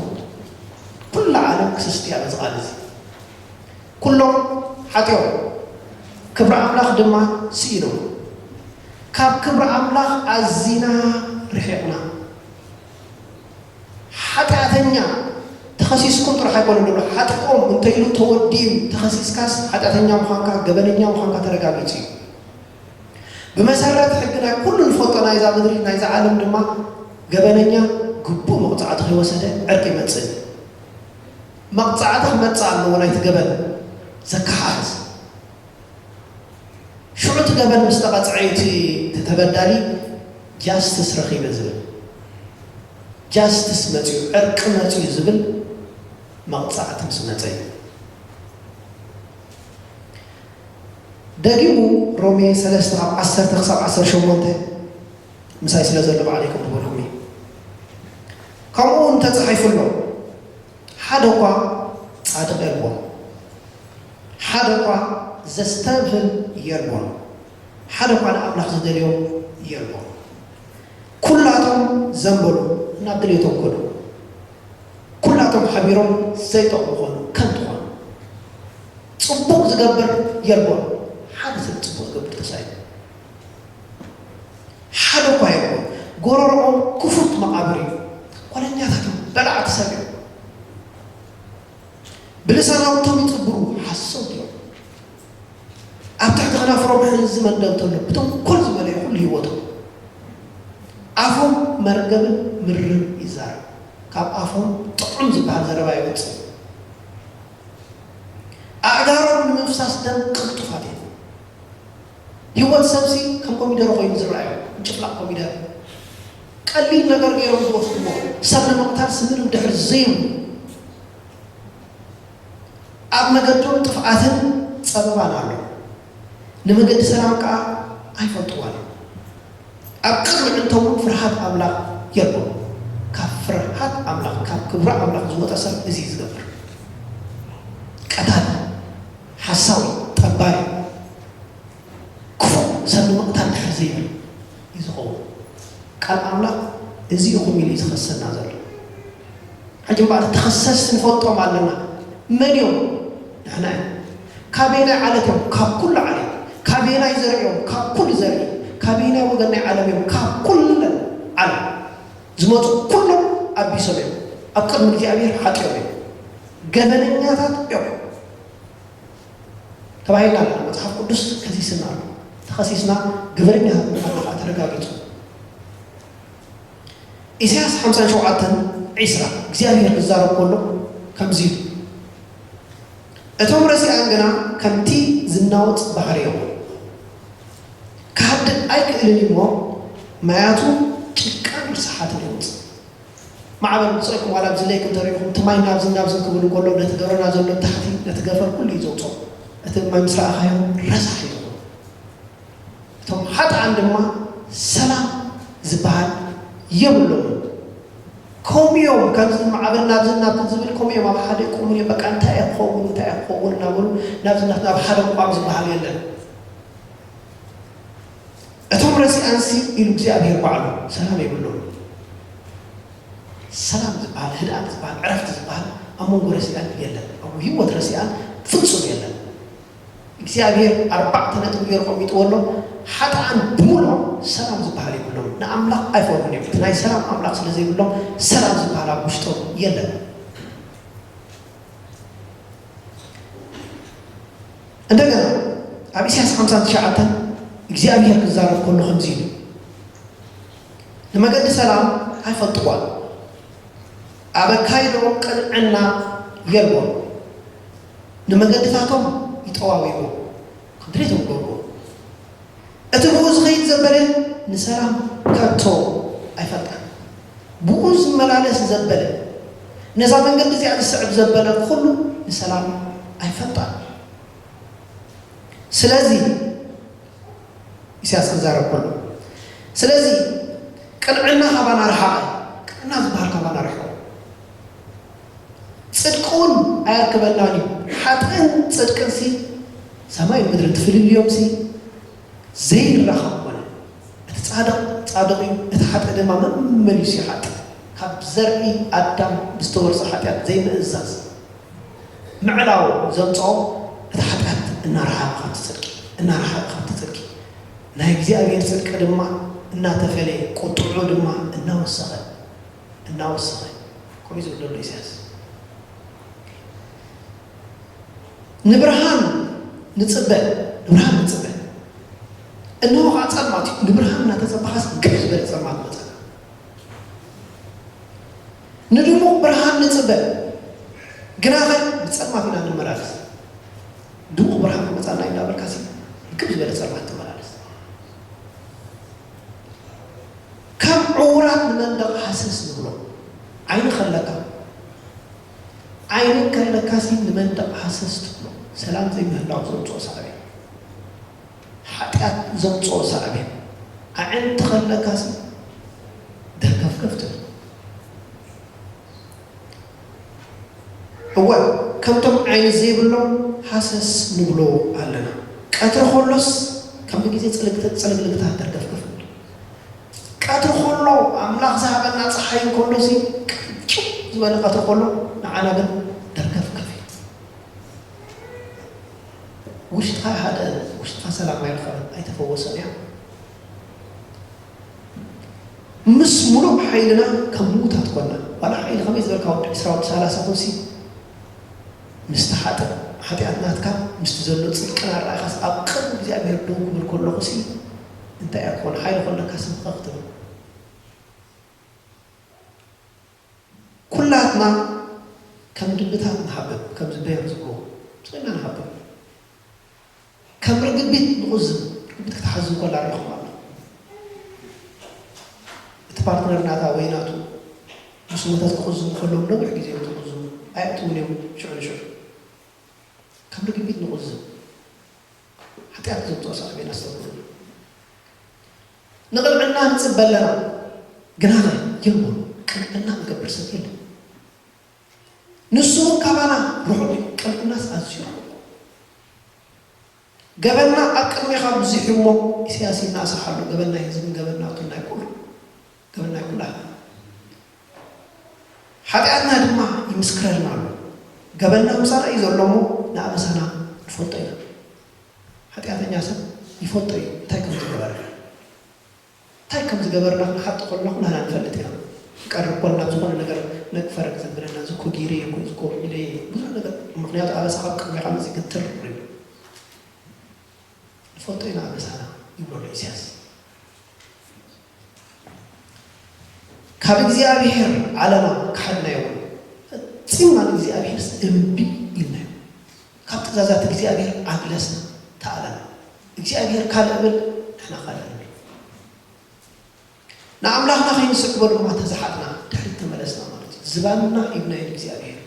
ኩላ ዓለም ክስስቲ እያ በዚ ቃል እዚ። ኩሎም ሓጢኦም ክብሪ ኣምላኽ ድማ ስኢኖም። ካብ ክብሪ ኣምላኽ ኣዚና ርሒቕና። ሓጢኣተኛ ተኸሲስኩም ጥራሕ ኣይኮነን ዘሎ፣ ሓጢኦም እንተኢሉ ተወዲኡ ተኸሲስካስ ሓጢኣተኛ ምዃንካ፣ ገበነኛ ምዃንካ ተረጋጊጹ እዩ። ብመሰረት ሕጊ ናይ ኩሉ ንፈልጦ ናይዛ ምድሪ፣ ናይዛ ዓለም ድማ ገበነኛ ግቡእ መቕጻዕቲ ከይወሰደ ዕርቂ ይመጽእ። መቕጻዕቲ ክመጽእ ኣለዎ ናይቲ ገበን ዘከሓሕዝ። ሽዑ እቲ ገበን ምስ ተቐጽዐ እቲ ተበዳሊ ጃስትስ ረኺበ ዝብል፣ ጃስትስ መጽዩ፣ ዕርቂ መጽዩ ዝብል መቕጻዕቲ ምስ መጸ እዩ። ደጊሙ ሮሜ ሰለስተ ካብ ዓሰርተ ክሳብ ዓሰርተ ሸሞንተ ምሳይ ስለ ዘሎ ባዕለይ ከንብበልኩም እዩ። ከምኡ እውን ተጻሒፉ ኣሎ፣ ሓደ እኳ ጻድቕ የልቦን፣ ሓደ እኳ ዘስተብህል የልቦን፣ ሓደ እኳ ንኣምላኽ ዝደልዮ የልቦን። ኩላቶም ዘንበሉ፣ ናብ ድሌቶም ከዱ። ኩላቶም ሓቢሮም ዘይጠቕሙ ኾኑ፣ ከንቱ ኾኑ። ጽቡቕ ዝገብር የልቦን፣ ሓደ ሰብ ጽቡቕ ዝገብር ተሳኢኑ። ሓደ እኳ የልቦን። ጎረሮኦም ክፉት መቓብር እዩ። ተንኮለኛታት እዮም፣ በላዕቲ ሰብ እዮም። ብልሳናውቶም ይጽብሩ፣ ሓሰውቲ እዮም። ኣብ ትሕቲ ከናፍሮም ሕንዚ መንደል ተሎ፣ ብተንኮል ዝመለየ ኩሉ ህይወቶም። ኣፎም መርገብን ምርርን ይዛረብ። ካብ ኣፎም ጥዑም ዝበሃል ዘረባ ይወጽእ። ኣእጋሮም ንምፍሳስ ደም ቅልጡፋት እዮም። ህይወት ሰብሲ ከም ኮሚደረ ኮይኑ ዝረኣዮም፣ ምጭፍላቕ ኮሚደረ። ቀሊል ነገር ገይሮም ዝወስድዎ፣ ሰብ ንምቕታል ስምንም ድሕር ዘይብሉ። ኣብ መገዶም ጥፍኣትን ጸበባን ኣሎ። ንመገዲ ሰላም ከኣ ኣይፈልጥዋን እዮም። ኣብ ቅድሚ ኣዕንቶም ፍርሃት ኣምላኽ የልቦም። ካብ ፍርሃት ኣምላኽ፣ ካብ ክብሪ ኣምላኽ ዝወጸ ሰብ እዚ እዩ ዝገብር። ቀታሊ፣ ሓሳዊ፣ ጠባሪ፣ ክፉእ፣ ሰብ ንምቕታል ድሕር ዘይብል እዩ ዝኸውን። ቃል ኣምላኽ እዚ ኢኹም ኢሉ እዩ ዝኸሰና ዘሎ። ሕጂ እምበኣር ተኸሰስቲ ንፈልጦም ኣለና። መን እዮም? ንሕና እዮም። ካበየናይ ዓለት እዮም? ካብ ኩሉ ዓለት። ካበየናይ ዘርእዮም? ካብ ኩሉ ዘርኢ። ካበየናይ ወገን ናይ ዓለም እዮም? ካብ ኩለን ዓለም ዝመጹ ኩሎም ኣቢሶም እዮም። ኣብ ቅድሚ እግዚኣብሔር ሓጢኦም እዮም። ገበነኛታት እዮም ተባሂልና ኣለና። መጽሓፍ ቅዱስ ከሲስና ኣሎ። ተኸሲስና ገበነኛታት ምዃንና ከዓ ተረጋጊጹ። ኢሳያስ ሓምሳን ሸውዓተን ዕስራ እግዚኣብሔር ክዛረብ ከሎ ከምዚ ኢሉ፣ "እቶም ረሲኣን ግና ከምቲ ዝናወጽ ባሕሪ እዮም፣ ክሃድእ ኣይክእልን እዩ እሞ ማያቱ ጭቃን ርስሓትን ይወጽእ።" ማዕበል ምጽእኩም ዋላ ብዝለይኩም ተሪእኹም እቲ ማይ ናብዝን ናብዝን ክብል እንከሎ ነቲ ደሮና ዘሎ ታሕቲ ነቲ ገፈር ኩሉ እዩ ዘውጽኦ። እቲ ማይ ምስ ረኣኻዮ ረሳሕ እዩ ዝኾን። እቶም ሓጥኣን ድማ ሰላም ዝበሃል የብሎምን። ከምኡ እዮም፣ ከምዚ ማዕበል ናብዝን ናብትን ዝብል ከምኡ እዮም። ኣብ ሓደ ይቆሙን እዮም፣ በቃ እንታይ እየ ክኸውን፣ እንታይ እየ ክኸውን እናበሉ ናብዝን ናብትን፣ ኣብ ሓደ ምቋም ዝበሃል የለን። እቶም ረሲኣንሲ ኢሉ እግዚኣብሔር ባዕሉ ሰላም የብሎም። ሰላም ዝበሃል፣ ህድኣት ዝበሃል፣ ዕረፍቲ ዝበሃል ኣብ መንጎ ረሲኣን የለን። ኣብ ህይወት ረሲኣን ፍጹም የለን። እግዚኣብሔር ኣርባዕተ ነጥቢ ገይሩ ቀሚጥዎ ኣሎ። ሓጥኣን ብምልኦም ሰላም ዝበሃል የብሎም። ንኣምላኽ ኣይፈርሁን እዮም። እቲ ናይ ሰላም ኣምላኽ ስለ ዘይብሎም ሰላም ዝበሃል ኣብ ውሽጦም የለን። እንደገና ኣብ ኢሳያስ ሓምሳን ትሽዓተን እግዚኣብሔር ክዛረብ ከሎ ከምዚ ኢሉ፣ "ንመገዲ ሰላም ኣይፈልጥዋን፣ ኣብ ኣካይድኦም ቅንዕና የልቦን፣ ንመገድታቶም ይጠዋውይዎ፣ ከም ድሌቶም ይገብርዎ። እቲ ብኡ ዝኸይድ ዘበለ ንሰላም ከቶ ኣይፈልጣን፣ ብኡ ዝመላለስ ዘበለ፣ ነዛ መንገዲ እዚኣ ዝስዕብ ዘበለ ኩሉ ንሰላም ኣይፈልጣን። ስለዚ" ኢሳያስ ክዛረብ ከሎ፣ "ስለዚ ቅንዕና ካባና ረሓቐ፣ ቅንዕና ዝበሃል ካባና ርሒቑ፣ ጽድቂ እውን ኣየርክበናን እዩ። ሓጥእን ጽድቅንሲ ሰማይን ምድርን እቲ ፍልልዮምሲ ዘይራኸብ ኮነ። እቲ ጻድቕ ጻድቕ እዩ፣ እቲ ሓጥእ ድማ መመሊሱ ይሓጥእ። ካብ ዘርኢ ኣዳም ብዝተወርሰ ሓጢኣት ዘይምእዛዝ ምዕላው ዘምጽኦ እቲ ሓጢኣት እናረሓቐ ካብቲ ጽድቂ፣ እናረሓቐ ካብቲ ጽድቂ፣ ናይ እግዚኣብሔር ጽድቂ ድማ እናተፈለየ፣ ቁጥዑ ድማ እናወሰኸ፣ እናወሰኸ፣ ከምኡ እዩ ዝብል ዘሎ ኢሳያስ። ንብርሃን ንጽበ፣ ንብርሃን ንጽበ፣ እንሆ ኸዓ ጸልማት እዩ። ንብርሃን እናተጸበኻስ ግፍ ዝበለ ጸልማት መጸና። ንድሙቕ ብርሃን ንጽበ፣ ግናኸ ብጸልማት ኢና ንመላለስ። ድሙቕ ብርሃን ክመጻና እዩ እናበልካሲ ግፍ ዝበለ ጸልማት ትመላለስ። ከም ዕዉራት ንመንደቕ ሃሰስ ንብሎ። ዓይኒ ከለካ፣ ዓይኒ ከለካሲ ንመንደቕ ሃሰስ ትብሎ። ሰላም ዘይምህላው ዘምጽኦ ሳዕቤን፣ ሓጢኣት ዘምጽኦ ሳዕቤን። ኣዕንቲ ከለካሲ ደርከፍከፍ ትብል። እወ፣ ከምቶም ዓይኒ ዘይብሎም ሃሰስ ንብሎ ኣለና። ቀትሪ ከሎስ ከም ግዜ ጽልግት-፣ ጽልግልግታት ደርከፍከፍ ንብል። ቀትሪ ከሎ ኣምላኽ ዝሃበና ጸሓይ እንከሎሲ ቅጭው ዝበለ ቀትሪ ከሎ ንዓና ግን ደርከፍከፍ እዩ። ውሽጥኻ ይሃደአን፣ ውሽጥኻ ሰላም ኣይረኸበን፣ ኣይተፈወሰን እያ። ምስ ሙሉእ ሓይልና ከም ምዉታት ኮና። ዋላ ሓይሊ ከመይ ዝበልካ ወዲ ዕስራ ወዲ ሰላሳ ኩንሲ፣ ምስቲ ሓጢ-፣ ሓጢኣት ናትካ ምስቲ ዘሎ ጽድቅን ኣረኣእኻስ ኣብ ቅድሚ እግዚኣብሔር ደው ክብል ከለኹሲ እንታይ እያ ክኾን? ሓይሊ ከለካ ስምኸ ክትብል። ኩላትና ከም ድምብታት ንሃብብ፣ ከምዚ በየር ዝብልዎ፣ ስቕ ኢልና ንሃብብ። ከም ርግቢት ንቑዝም፣ ርግቢት ክትሓዙ እንከላ ርኢኹም ኣሎ። እቲ ፓርትነር ናታ ወይ ናቱ ምስ ሞተ ክቕዝሙ ከለዉ ነዊሕ ግዜ እዮም ዝቕዝሙ፣ ኣየእትዉን እዮም ሽዑ ንሽዑ። ከም ርግቢት ንቑዝም። ሓጢኣት ዘምጽኦ ሳዕቤን ኣስተውዕሉ። ንቕንዕና ንጽበ ኣለና፣ ግናኸ የልቦን፣ ቅንዕና ዝገብር ሰብ የለን። ንሱ እውን ካባና ርሑቕ እዩ፣ ቅንዕናስ ኣዝዩ ርሑቕ። ገበንና ኣብ ቅድሜኻ ብዙሕ እዩ እሞ፣ ኢሳያስ ይናእሰሓሉ፣ ገበንና ህዝብን ገበንና ኣቱን ናይ ኩሉ፣ ገበንና ናይ ኩላህና። ሓጢኣትና ድማ ይምስክረልና ኣሎ። ገበንና ምሳና እዩ ዘሎ እሞ፣ ንኣበሳና ንፈልጦ ኢና። ሓጢኣተኛ ሰብ ይፈልጦ እዩ እንታይ ከም ዝገበረ። እንታይ ከም ዝገበርና ክንሓጥ ከለና ኩላህና ንፈልጥ ኢና። ክቀርብ ከሎ ናብ ዝኾነ ነገር ነግፈረግ ዘብለና፣ እዚ እኮ ገይረ እየ እኮ፣ እዚ እኮ ኢለ እየ፣ ብዙሕ ነገር። ምኽንያቱ ኣበሳ ካብ ቅድሜኻ ምስ ዝግትር ይብሉ። ንፈልጦ ኢና ኣበሳና ይብሎ ኣሎ ኢሳያስ። ካብ እግዚኣብሔር ዓለማ ክሓድናዮ እውን ፈጺምና ንእግዚኣብሔርስ እምቢ ኢልናዮ። ካብ ትእዛዛት እግዚኣብሔር ኣግለስና፣ ተኣለና። እግዚኣብሔር ካልእ እብል፣ ንሕና ካልእ ንብል። ንኣምላኽና ከይንስዕቦ ድማ ተዝሓጥና፣ ድሕሪት ተመለስና ማለት እዩ። ዝባንና ሂብናዮ ንእግዚኣብሔር።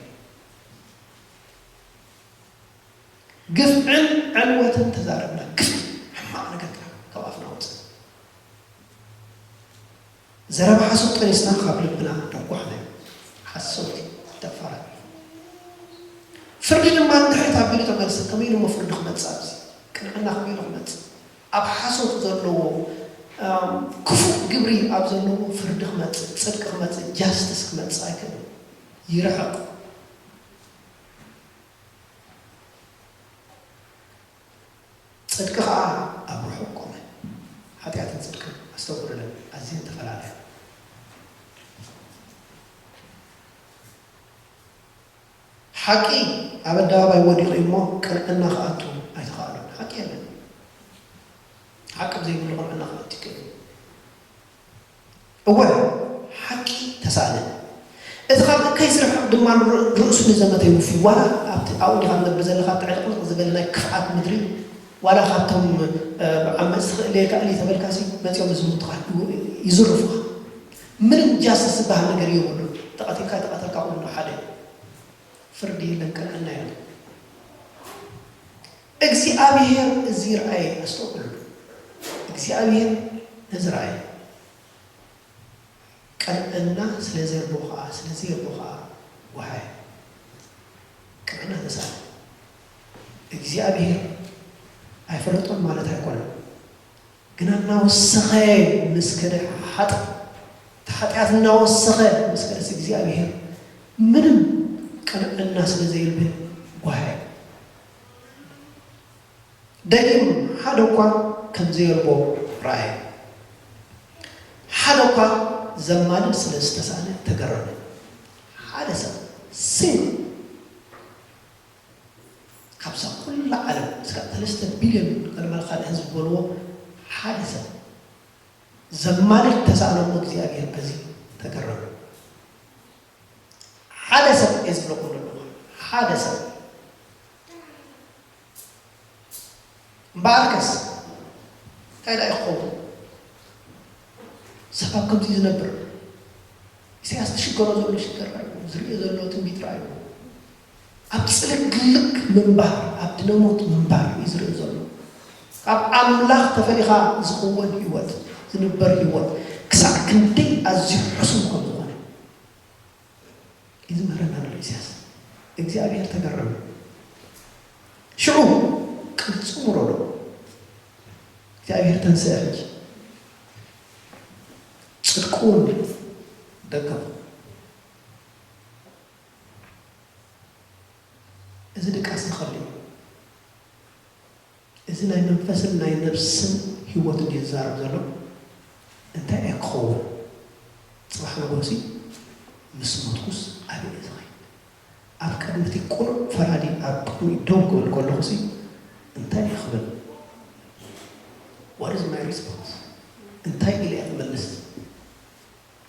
ግፍዕን ዕንወትን ተዛረብና፣ ግፍዒ፣ ሕማቕ ነገር ጥራሕ ካብ ኣፍና ወፅእ። ዘረባ ሓሶት ጠኒስና፣ ካብ ልብና ደጓሕናዮ። ሓሶት፣ ደፋራት። ፍርዲ ድማ ንድሕሪት ኣቢሉ ተመልሰ። ከመይ ኢሉ እሞ ፍርዲ ክመጽእ ኣብዚ? ቅንዕና ከመይ ኢሉ ክመጽእ? ኣብ ሓሶት ዘለዎ፣ ኣም፣ ክፉእ ግብሪ ኣብ ዘለዎ ፍርዲ ክመጽእ፣ ጽድቂ ክመጽእ፣ ጃስትስ ክመጽእ ኣይክእልን። ይርሕቕ። ጽድቂ ኸኣ ኣብ ርሑቕ ቆመ። ሓጢኣትን ጽድቅን፣ ኣስተውዕሉለን፣ ኣዝየን ተፈላለያ። ሓቂ ኣብ ኣደባባይ ወዲቑ እዩ እሞ፣ ቅንዕና ክኣቱ ኣይተኻእሎን። ሓቂ የለን። ሓቂ ብዘይብሉ ቅንዕና ክኣቱ ይክእል እዩ። እወ፣ ሓቂ ተሳእነ። እቲ ካብ እከይ ዝርሕቕ ድማ ንር-፣ ርእሱ ንዘመተ ይውፊ። ዋላ ኣብቲ ኣብኡ ዲኻ ትነብር ዘለኻ፣ ኣብቲ ዕልቕልቕ ዝበለ ናይ ክፍኣት ምድሪ፣ ዋላ ካብቶም፣ እ፣ ዓመጽቲ ክእለየካ እልይ ተበልካሲ፣ መጺኦም ዝዝምቱኻ፣ ይው-፣ ይዝርፉኻ። ምንም ጃስትስ ዝበሃል ነገር የብሉን። ተቐቲልካ፣ ተቐተልካ፣ ኩሉ ሓደ። ፍርዲ የለን፣ ቅንዕና የለን። እግዚኣብሔር እዚ ረኣየ፣ ኣስተውዕሉ። እግዚኣብሔር ነዚ ረኣየ። ቅንዕና ስለ ዘየልቦ ኸዓ፣ ስለ ዘየልቦ ኸዓ ወሃየ። ቅንዕና ተሳእነ። እግዚኣብሔር ኣይፈለጦን ማለት ኣይኮነን። ግና እናወሰኸ ምስ ከደ ሓጥ-፣ እቲ ሓጢኣት እናወሰኸ ምስ ከደስ እግዚኣብሔር ምንም ቅንዕና ስለ ዘየልበ ጓሃየ። ደጊም ሓደ እኳ ከም ዘየልቦ ረኣየ። ሓደ እኳ ዘማልድ ስለ ዝተሳእነ ተገረመ። ሓደ ሰብ ሲንግል ካብዛ ኩላ ዓለም እስካብ ሰለስተ ቢልዮን ገለመለ ካልእ ህዝቢ ዝበልዎ ሓደ ሰብ ዘማልድ ተሳእነ እሞ እግዚኣብሔር በዚ ተገረመ። ሓደ ሰብ እየ ዝብለኩም ዘለኹ፣ ሓደ ሰብ። እምበኣርከስ እንታይ ደኣ እዩ ክኸውን? ሰብ ኣብ ከምዚ ዝነብር፣ ኢሳያስ ዝሽገሮ ዘሎ ሽግር ርኣይዎ፣ ዝርእዮ ዘሎ ትንቢት ርኣይዎ። ኣብ ጽልግልግ ምንባር፣ ኣብ ድነሞት ምንባር እዩ ዝርኢ ዘሎ። ካብ ኣምላኽ ተፈሊኻ ዝኽወን ህይወት፣ ዝንበር ህይወት፣ ክሳዕ ክንደይ ኣዝዩ ሕሱም ከም ዝኾነ እዩ ዝምህረና ዘሎ ኢሳያስ። እግዚኣብሔር ተገረመ። ሽዑ ቅልጽም ወረዶ። እግዚኣብሔር ተንስአ ሕጂ። ጽድቁ እውን ደገፎ። እዚ ድቃስ እዚ ከሉ እዩ። እዚ ናይ መንፈስን ናይ ነብስን ህይወት እንድዩ ዝዛረብ ዘሎ። እንታይ እየ ክኸውን? ጽባሕ ንግሆሲ ምስ ሞትኩስ ኣበይ እየ ዝኸይድ? ኣብ ቅድሚ እቲ ቅኑዕ ፈራዲ ኣብ ቅድሚኡ ደው ክብል ከለኹሲ እንታይ እየ ክብል? What is my response? እንታይ ኢለ እየ ክመልስ?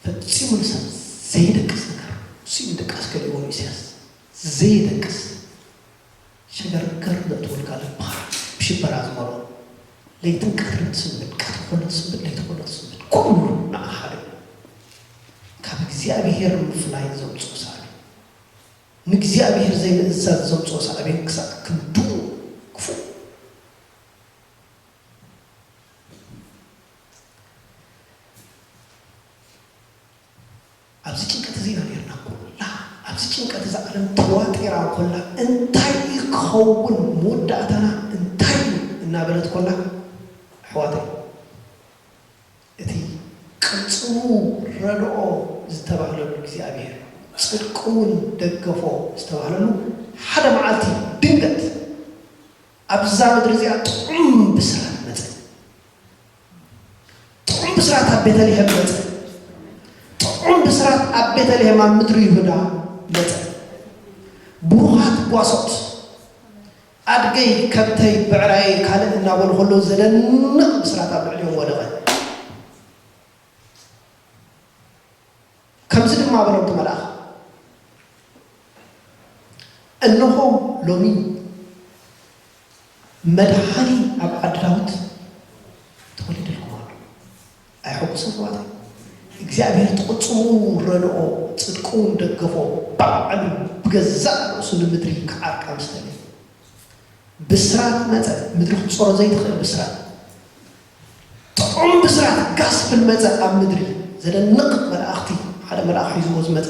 ፈጺሙ ንሰብ ዘይደቅስ ነገር። ንሱ እዩ ድቃስ ከሊእዎ ንኢሳያስ። ዘይደቅስ። ሸገርገር ዘእትወልካ ልብኻ ብሽበራ ዝመልኦ። ለይትን ቀትርን ትስንብድ፣ ቀትሪ ኮነ ትስንብድ፣ ለይቲ ኮነ ትስንብድ። ኩሉ ንዓኻ ድዩ? ካብ እግዚኣብሔር ምፍላይ ዘምጽኦ ሳዕቤን። ንእግዚኣብሔር ዘይምእዛዝ ዘምጽኦ ሳዕቤን ክሳዕ ክንድኡ ክፉእ። ዓለም ተዋጢራ ኮላ እንታይ ክኸውን መወዳእታና እንታይ እዩ እናበለት ኮላ ኣሕዋተይ እቲ ቅልጽሙ ረድኦ ዝተባህለሉ እግዚኣብሔር ጽድቁ እውን ደገፎ ዝተባህለሉ ሓደ መዓልቲ ድንገት ኣብዛ ምድሪ እዚኣ ጥዑም ብስራት መጸ። ጥዑም ብስራት ኣብ ቤተልሔም መጸ። ጥዑም ብስራት ኣብ ቤተልሔም ኣብ ምድሪ ይሁዳ መጸ። ብሩኻት ጓሶት ኣድገይ ከብተይ ብዕራየይ ካልእ እናበሉ ከለዉ ዘደንቕ ብስራት ኣብ ልዕሊኦም ወደቐ። ከምዚ ድማ በሎም እቲ መልኣኽ፣ እንሆ ሎሚ መድሓኒ ኣብ ዓዲ ዳዊት ተወሊድልኩም ኣሎ። ኣይሐጉሰ ኣሕዋተይ እግዚኣብሔር ትቕጽሙ ረድኦ ጽድቁ ደገፎ ባዕሉ ብገዛእ ርእሱ ንምድሪ ክዓርቃ ምስ ተለየ ብስራት መጸ። ምድሪ ክትጾሮ ዘይትኽእል ብስራት ጥዑም ብስራት ጋስፕል መጸ ኣብ ምድሪ። ዘደንቕ መላእኽቲ ሓደ መልኣኽ ሒዝዎ ዝመጸ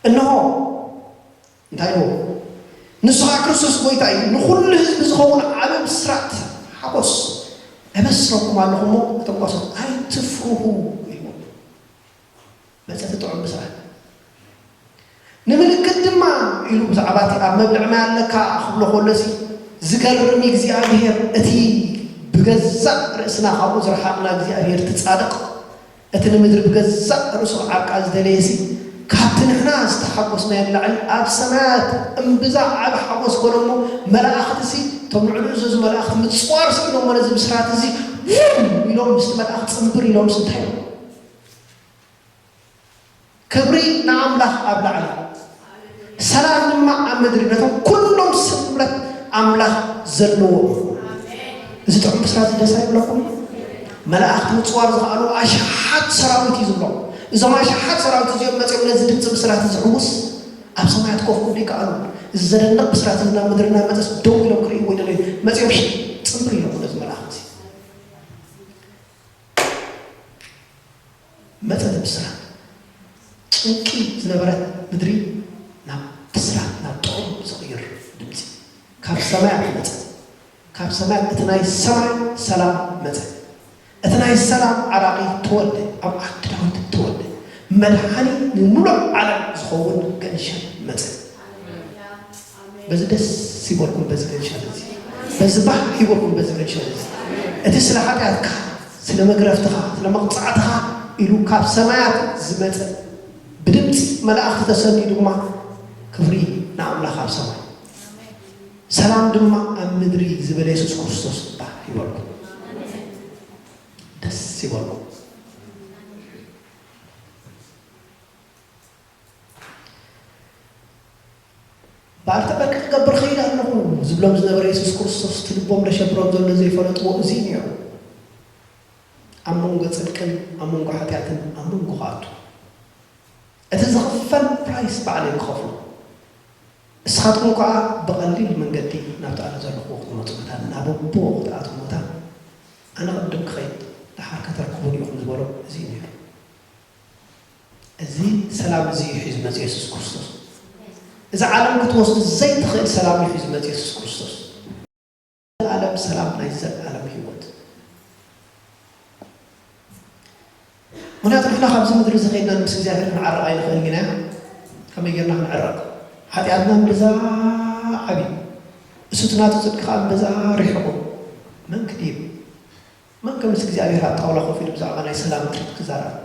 እንሆ እንታይ ኢልዎ? ንስኻ ክርስቶስ ጎይታ እዩ፣ ንኹሉ ህዝቢ ዝኸውን ዓቢ ብስራት ሓጎስ እበስረኩም ኣለኹ እሞ እቶም ጓሶት ኣይትፍርሁ ኢልዎም። መጸ እቲ ጥዑም ብስራት። ንምልክት ድማ ኢሉ ብዛዕባ እቲ ኣብ መብልዕና ኣለካ ክብሎ ከሎሲ ዝገርም እግዚኣብሔር እቲ ብገዛእ ርእስና ካብኡ ዝረሓቕና እግዚኣብሔር እቲ ጻድቕ እቲ ንምድሪ ብገዛእ ርእሱ ክዓርቃ ዝደለየሲ ካብቲ ንሕና ዝተሓጎስናዮ ንላዕሊ ኣብ ሰማያት እምብዛ ዓቢ ሓጎስ ኮነ እሞ መላእኽትሲ እቶም ንዕኡ ዝእዘዙ መላእኽቲ ምጽዋር ስኢኖሞ ነዚ ብስራት እዚ ውም ኢሎም ምስቲ መልኣኽ ጽንብር ኢሎምስ እንታይ ኢሎም? ክብሪ ንኣምላኽ ኣብ ላዕሊ ሰላም ድማ ኣብ ምድሪ ነቶም ኩሎም ስምረት ኣምላኽ ዘለዎ እዚ ጥዑም ብስራት እዚ ደስ ኣይብለኩም? መላእኽቲ ምፅዋር ዝኸኣሉ ኣሽሓት ሰራዊት እዩ ዝብሎም። እዞም ኣሽሓት ሰራዊት እዚኦም መፅኦም ነዚ ድምፂ ብስራት እዚ ሕውስ ኣብ ሰማያት ኮፍ ክብሉ ይከኣሉ። እዚ ዘደንቕ ብስራት እዚ ናብ ምድሪ እናመፀስ ደው ኢሎም ክርእይዎ ይደለዩ። መፅኦም ሽጥ ፅምብር ኢሎም ነዚ መልኣኽ እዚ መጸ እቲ ብስራት። ጭንቂ ዝነበረት ምድሪ ናብ ብስራት ናብ ጥዑም ዝቕይር ድምጺ ካብ ሰማያት መጸ። ካብ ሰማያት እቲ ናይ ሰማይ ሰላም መጸ። እቲ ናይ ሰላም ዓራቒ ተወልደ፣ ኣብ ዓዲ ዳዊት ተወልደ። መድሓኒ ንምሉእ ዓለም ዝኸውን ገንሸል መጸ። በዚ ደስ ይበልኩም በዚ ገንሸል እዚ፣ በዚ ባህ ይበልኩም በዚ ገንሸል እዚ። እቲ ስለ ሓጢኣትካ፣ ስለ መግረፍትኻ፣ ስለ መቕጻዕትኻ ኢሉ ካብ ሰማያት ዝመጸ ብድምጺ መላእኽቲ ተሰንዩ ድማ ክብሪ ንኣምላኽ ኣብ ሰማይ ሰላም ድማ ኣብ ምድሪ ዝበለ የሱስ ክርስቶስ ባህ ይበልኩም። ደስ ይበልኩም። በኣልተ በቂ ክገብር ኸይድ ኣለኹ ዝብሎም ዝነበረ የሱስ ክርስቶስ እቲ ልቦም ለሸብሮም ዘሎ ዘይፈለጥዎ እዚ እዩ ነይሩ። ኣብ መንጎ ጽድቅን ኣብ መንጎ ሓጢኣትን ኣብ መንጎ ክኣቱ እቲ ዝኽፈል ፕራይስ ባዕለይ ክኸፍሎ። እስኻትኩም ከኣ ብቐሊል መንገዲ ናብቲ ኣነ ዘለኹዎ ክትመጹ መታን ናብ ኣቦ ክትኣትዉ መታን ኣነ ቅድም ክኸይድ ደሓር ከተርክቡኒ ኢኹም ዝበሎ እዚ እዩ ነይሩ። እዚ ሰላም እዚ እዩ ሒዙ መጽኡ የሱስ ክርስቶስ። እዛ ዓለም ክትወስድ ዘይትኽእል ሰላም እዩ ሒዙ መጽኡ የሱስ ክርስቶስ። ዘለኣለም ሰላም ናይ ዘለኣለም ህይወት። ምክንያቱ ንሕና ካብዚ ምድሪ እዚ ከይድና ምስ እግዚኣብሔር ክንዓርቕ ኣይንኽእልን ኢና። ከመይ ጌርና ክንዕረቕ? ሓጢኣትና እምብዛ ዓብዩ፣ እሱ እቲ ናቱ ጽድቂ ከዓ እምብዛ ርሒቑ። መን ክድይብ? መን ከ ምስ እግዚኣብሔር ኣብ ጣውላ ኮፍ ኢሉ ብዛዕባ ናይ ሰላም ትርኢት ክዛረብ?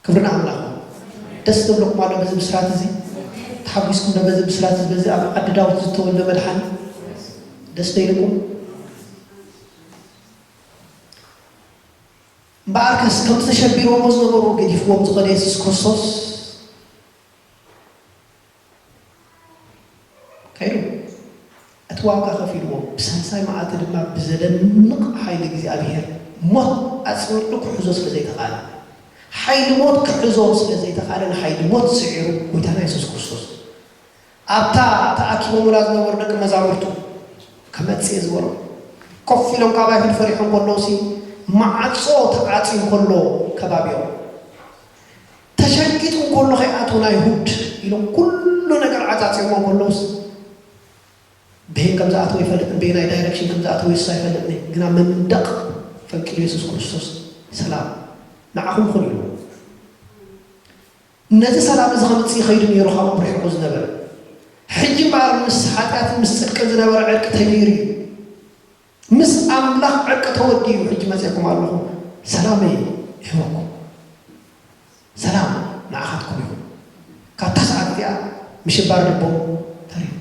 ክብሪ ንኣምላኽ። ደስ ዝብለኩም ኣሎ በዚ ብስራት እዚ? ተሓጒስኩም ዶ በዚ ብስራት እዚ? በዚ ኣብ ዓዲ ዳዊት ዝተወልደ መድሓኒ ደስ ዶ ኢልኩም? እምበኣርከስ ከምቲ ተሸቢሮሞ ዝነበሩ ገዲፍዎም ዝኸደ የሱስ ክርስቶስ ከይዱ እቲ ዋጋ ከፊልዎ፣ ብሳልሳይ መዓልቲ ድማ ብዘደንቕ ሓይሊ እግዚኣብሔር ሞት ኣጽኒዑ ክሕዞ ስለ ዘይተኻእለ፣ ሓይሊ ሞት ክሕዞ ስለ ዘይተኻእለ፣ ንሓይሊ ሞት ስዒሩ ጐይታና የሱስ ክርስቶስ ኣብታ ተኣኪቦምላ ዝነበሩ ደቂ መዛሙርቱ ክመጽእ እየ ዝበሎም፣ ኮፍ ኢሎም ካብ ኣይሁድ ፈሪሖም ከለዉሲ፣ ማዕጾ ተዓጽዩ ከሎ ከባቢኦም ከሎ ከይኣትዉን ኣይሁድ ኢሎም ኩሉ ነገር ዓጻጺሞም ከለውስ፣ ብሄን ከም ዝኣተወ ይፈልጥን ብሄናይ ዳይረክሽን ከም ዝኣተወ የሱስ ኣይፈልጥን እዩ። ግና መንደቕ ፈንቂሉ የሱስ ክርስቶስ ሰላም ንዓኹም ይኹን ኢሉ። ነዚ ሰላም እዚ ከምጽእ ይኸይዱ ነይሩ ካብኦም ርሒቑ ዝነበረ። ሕጂ እምበኣር ምስ ሓጢኣትን ምስ ጽድቅን ዝነበረ ዕርቂ ተገይሩ እዩ። ምስ ኣምላኽ ዕርቂ ተወዲኡ ሕጂ መጺእኩም ኣለኹ፣ ሰላመይ ይህበኩም። ሰላም ንዓኻትኩም ይኹን። ካብታ ሰዓት እቲኣ ምሽባር ልቦም ተሪፉ።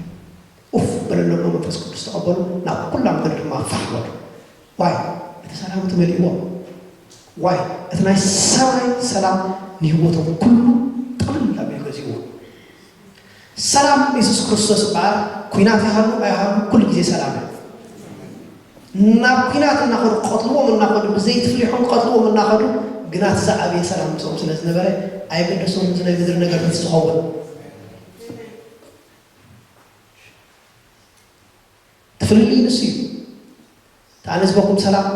ኡፍ በለሎም፣ መንፈስ ቅዱስ ተቐበሉ፣ ናብ ኩላ ምድሪ ድማ ፋሕ በሉ። ዋይ እቲ ሰላም እቲ መሊእዎም። ዋይ እቲ ናይ ሰማይ ሰላም ንህይወቶም ኩሉ ጥቕልል ኣቢሉ ገዚእዎ። ሰላም የሱስ ክርስቶስ እምበኣር ኲናት ይሃሉ ኣይሃሉ ኩሉ ግዜ ሰላም እዩ። ናብ ኲናት እናኸዱ ክቐትልዎም እናኸዱ ብዘይትፍሊሖም ክቐትልዎም እናኸዱ ግና እቲ ዝዓበየ ሰላም ምስኦም ስለ ዝነበረ ኣይገደሶም እዚ ናይ ምድሪ ነገር ምስ ዝኸውን። እቲ ፍልልይ ንሱ እዩ። እታ ኣነ ዝህበኩም ሰላም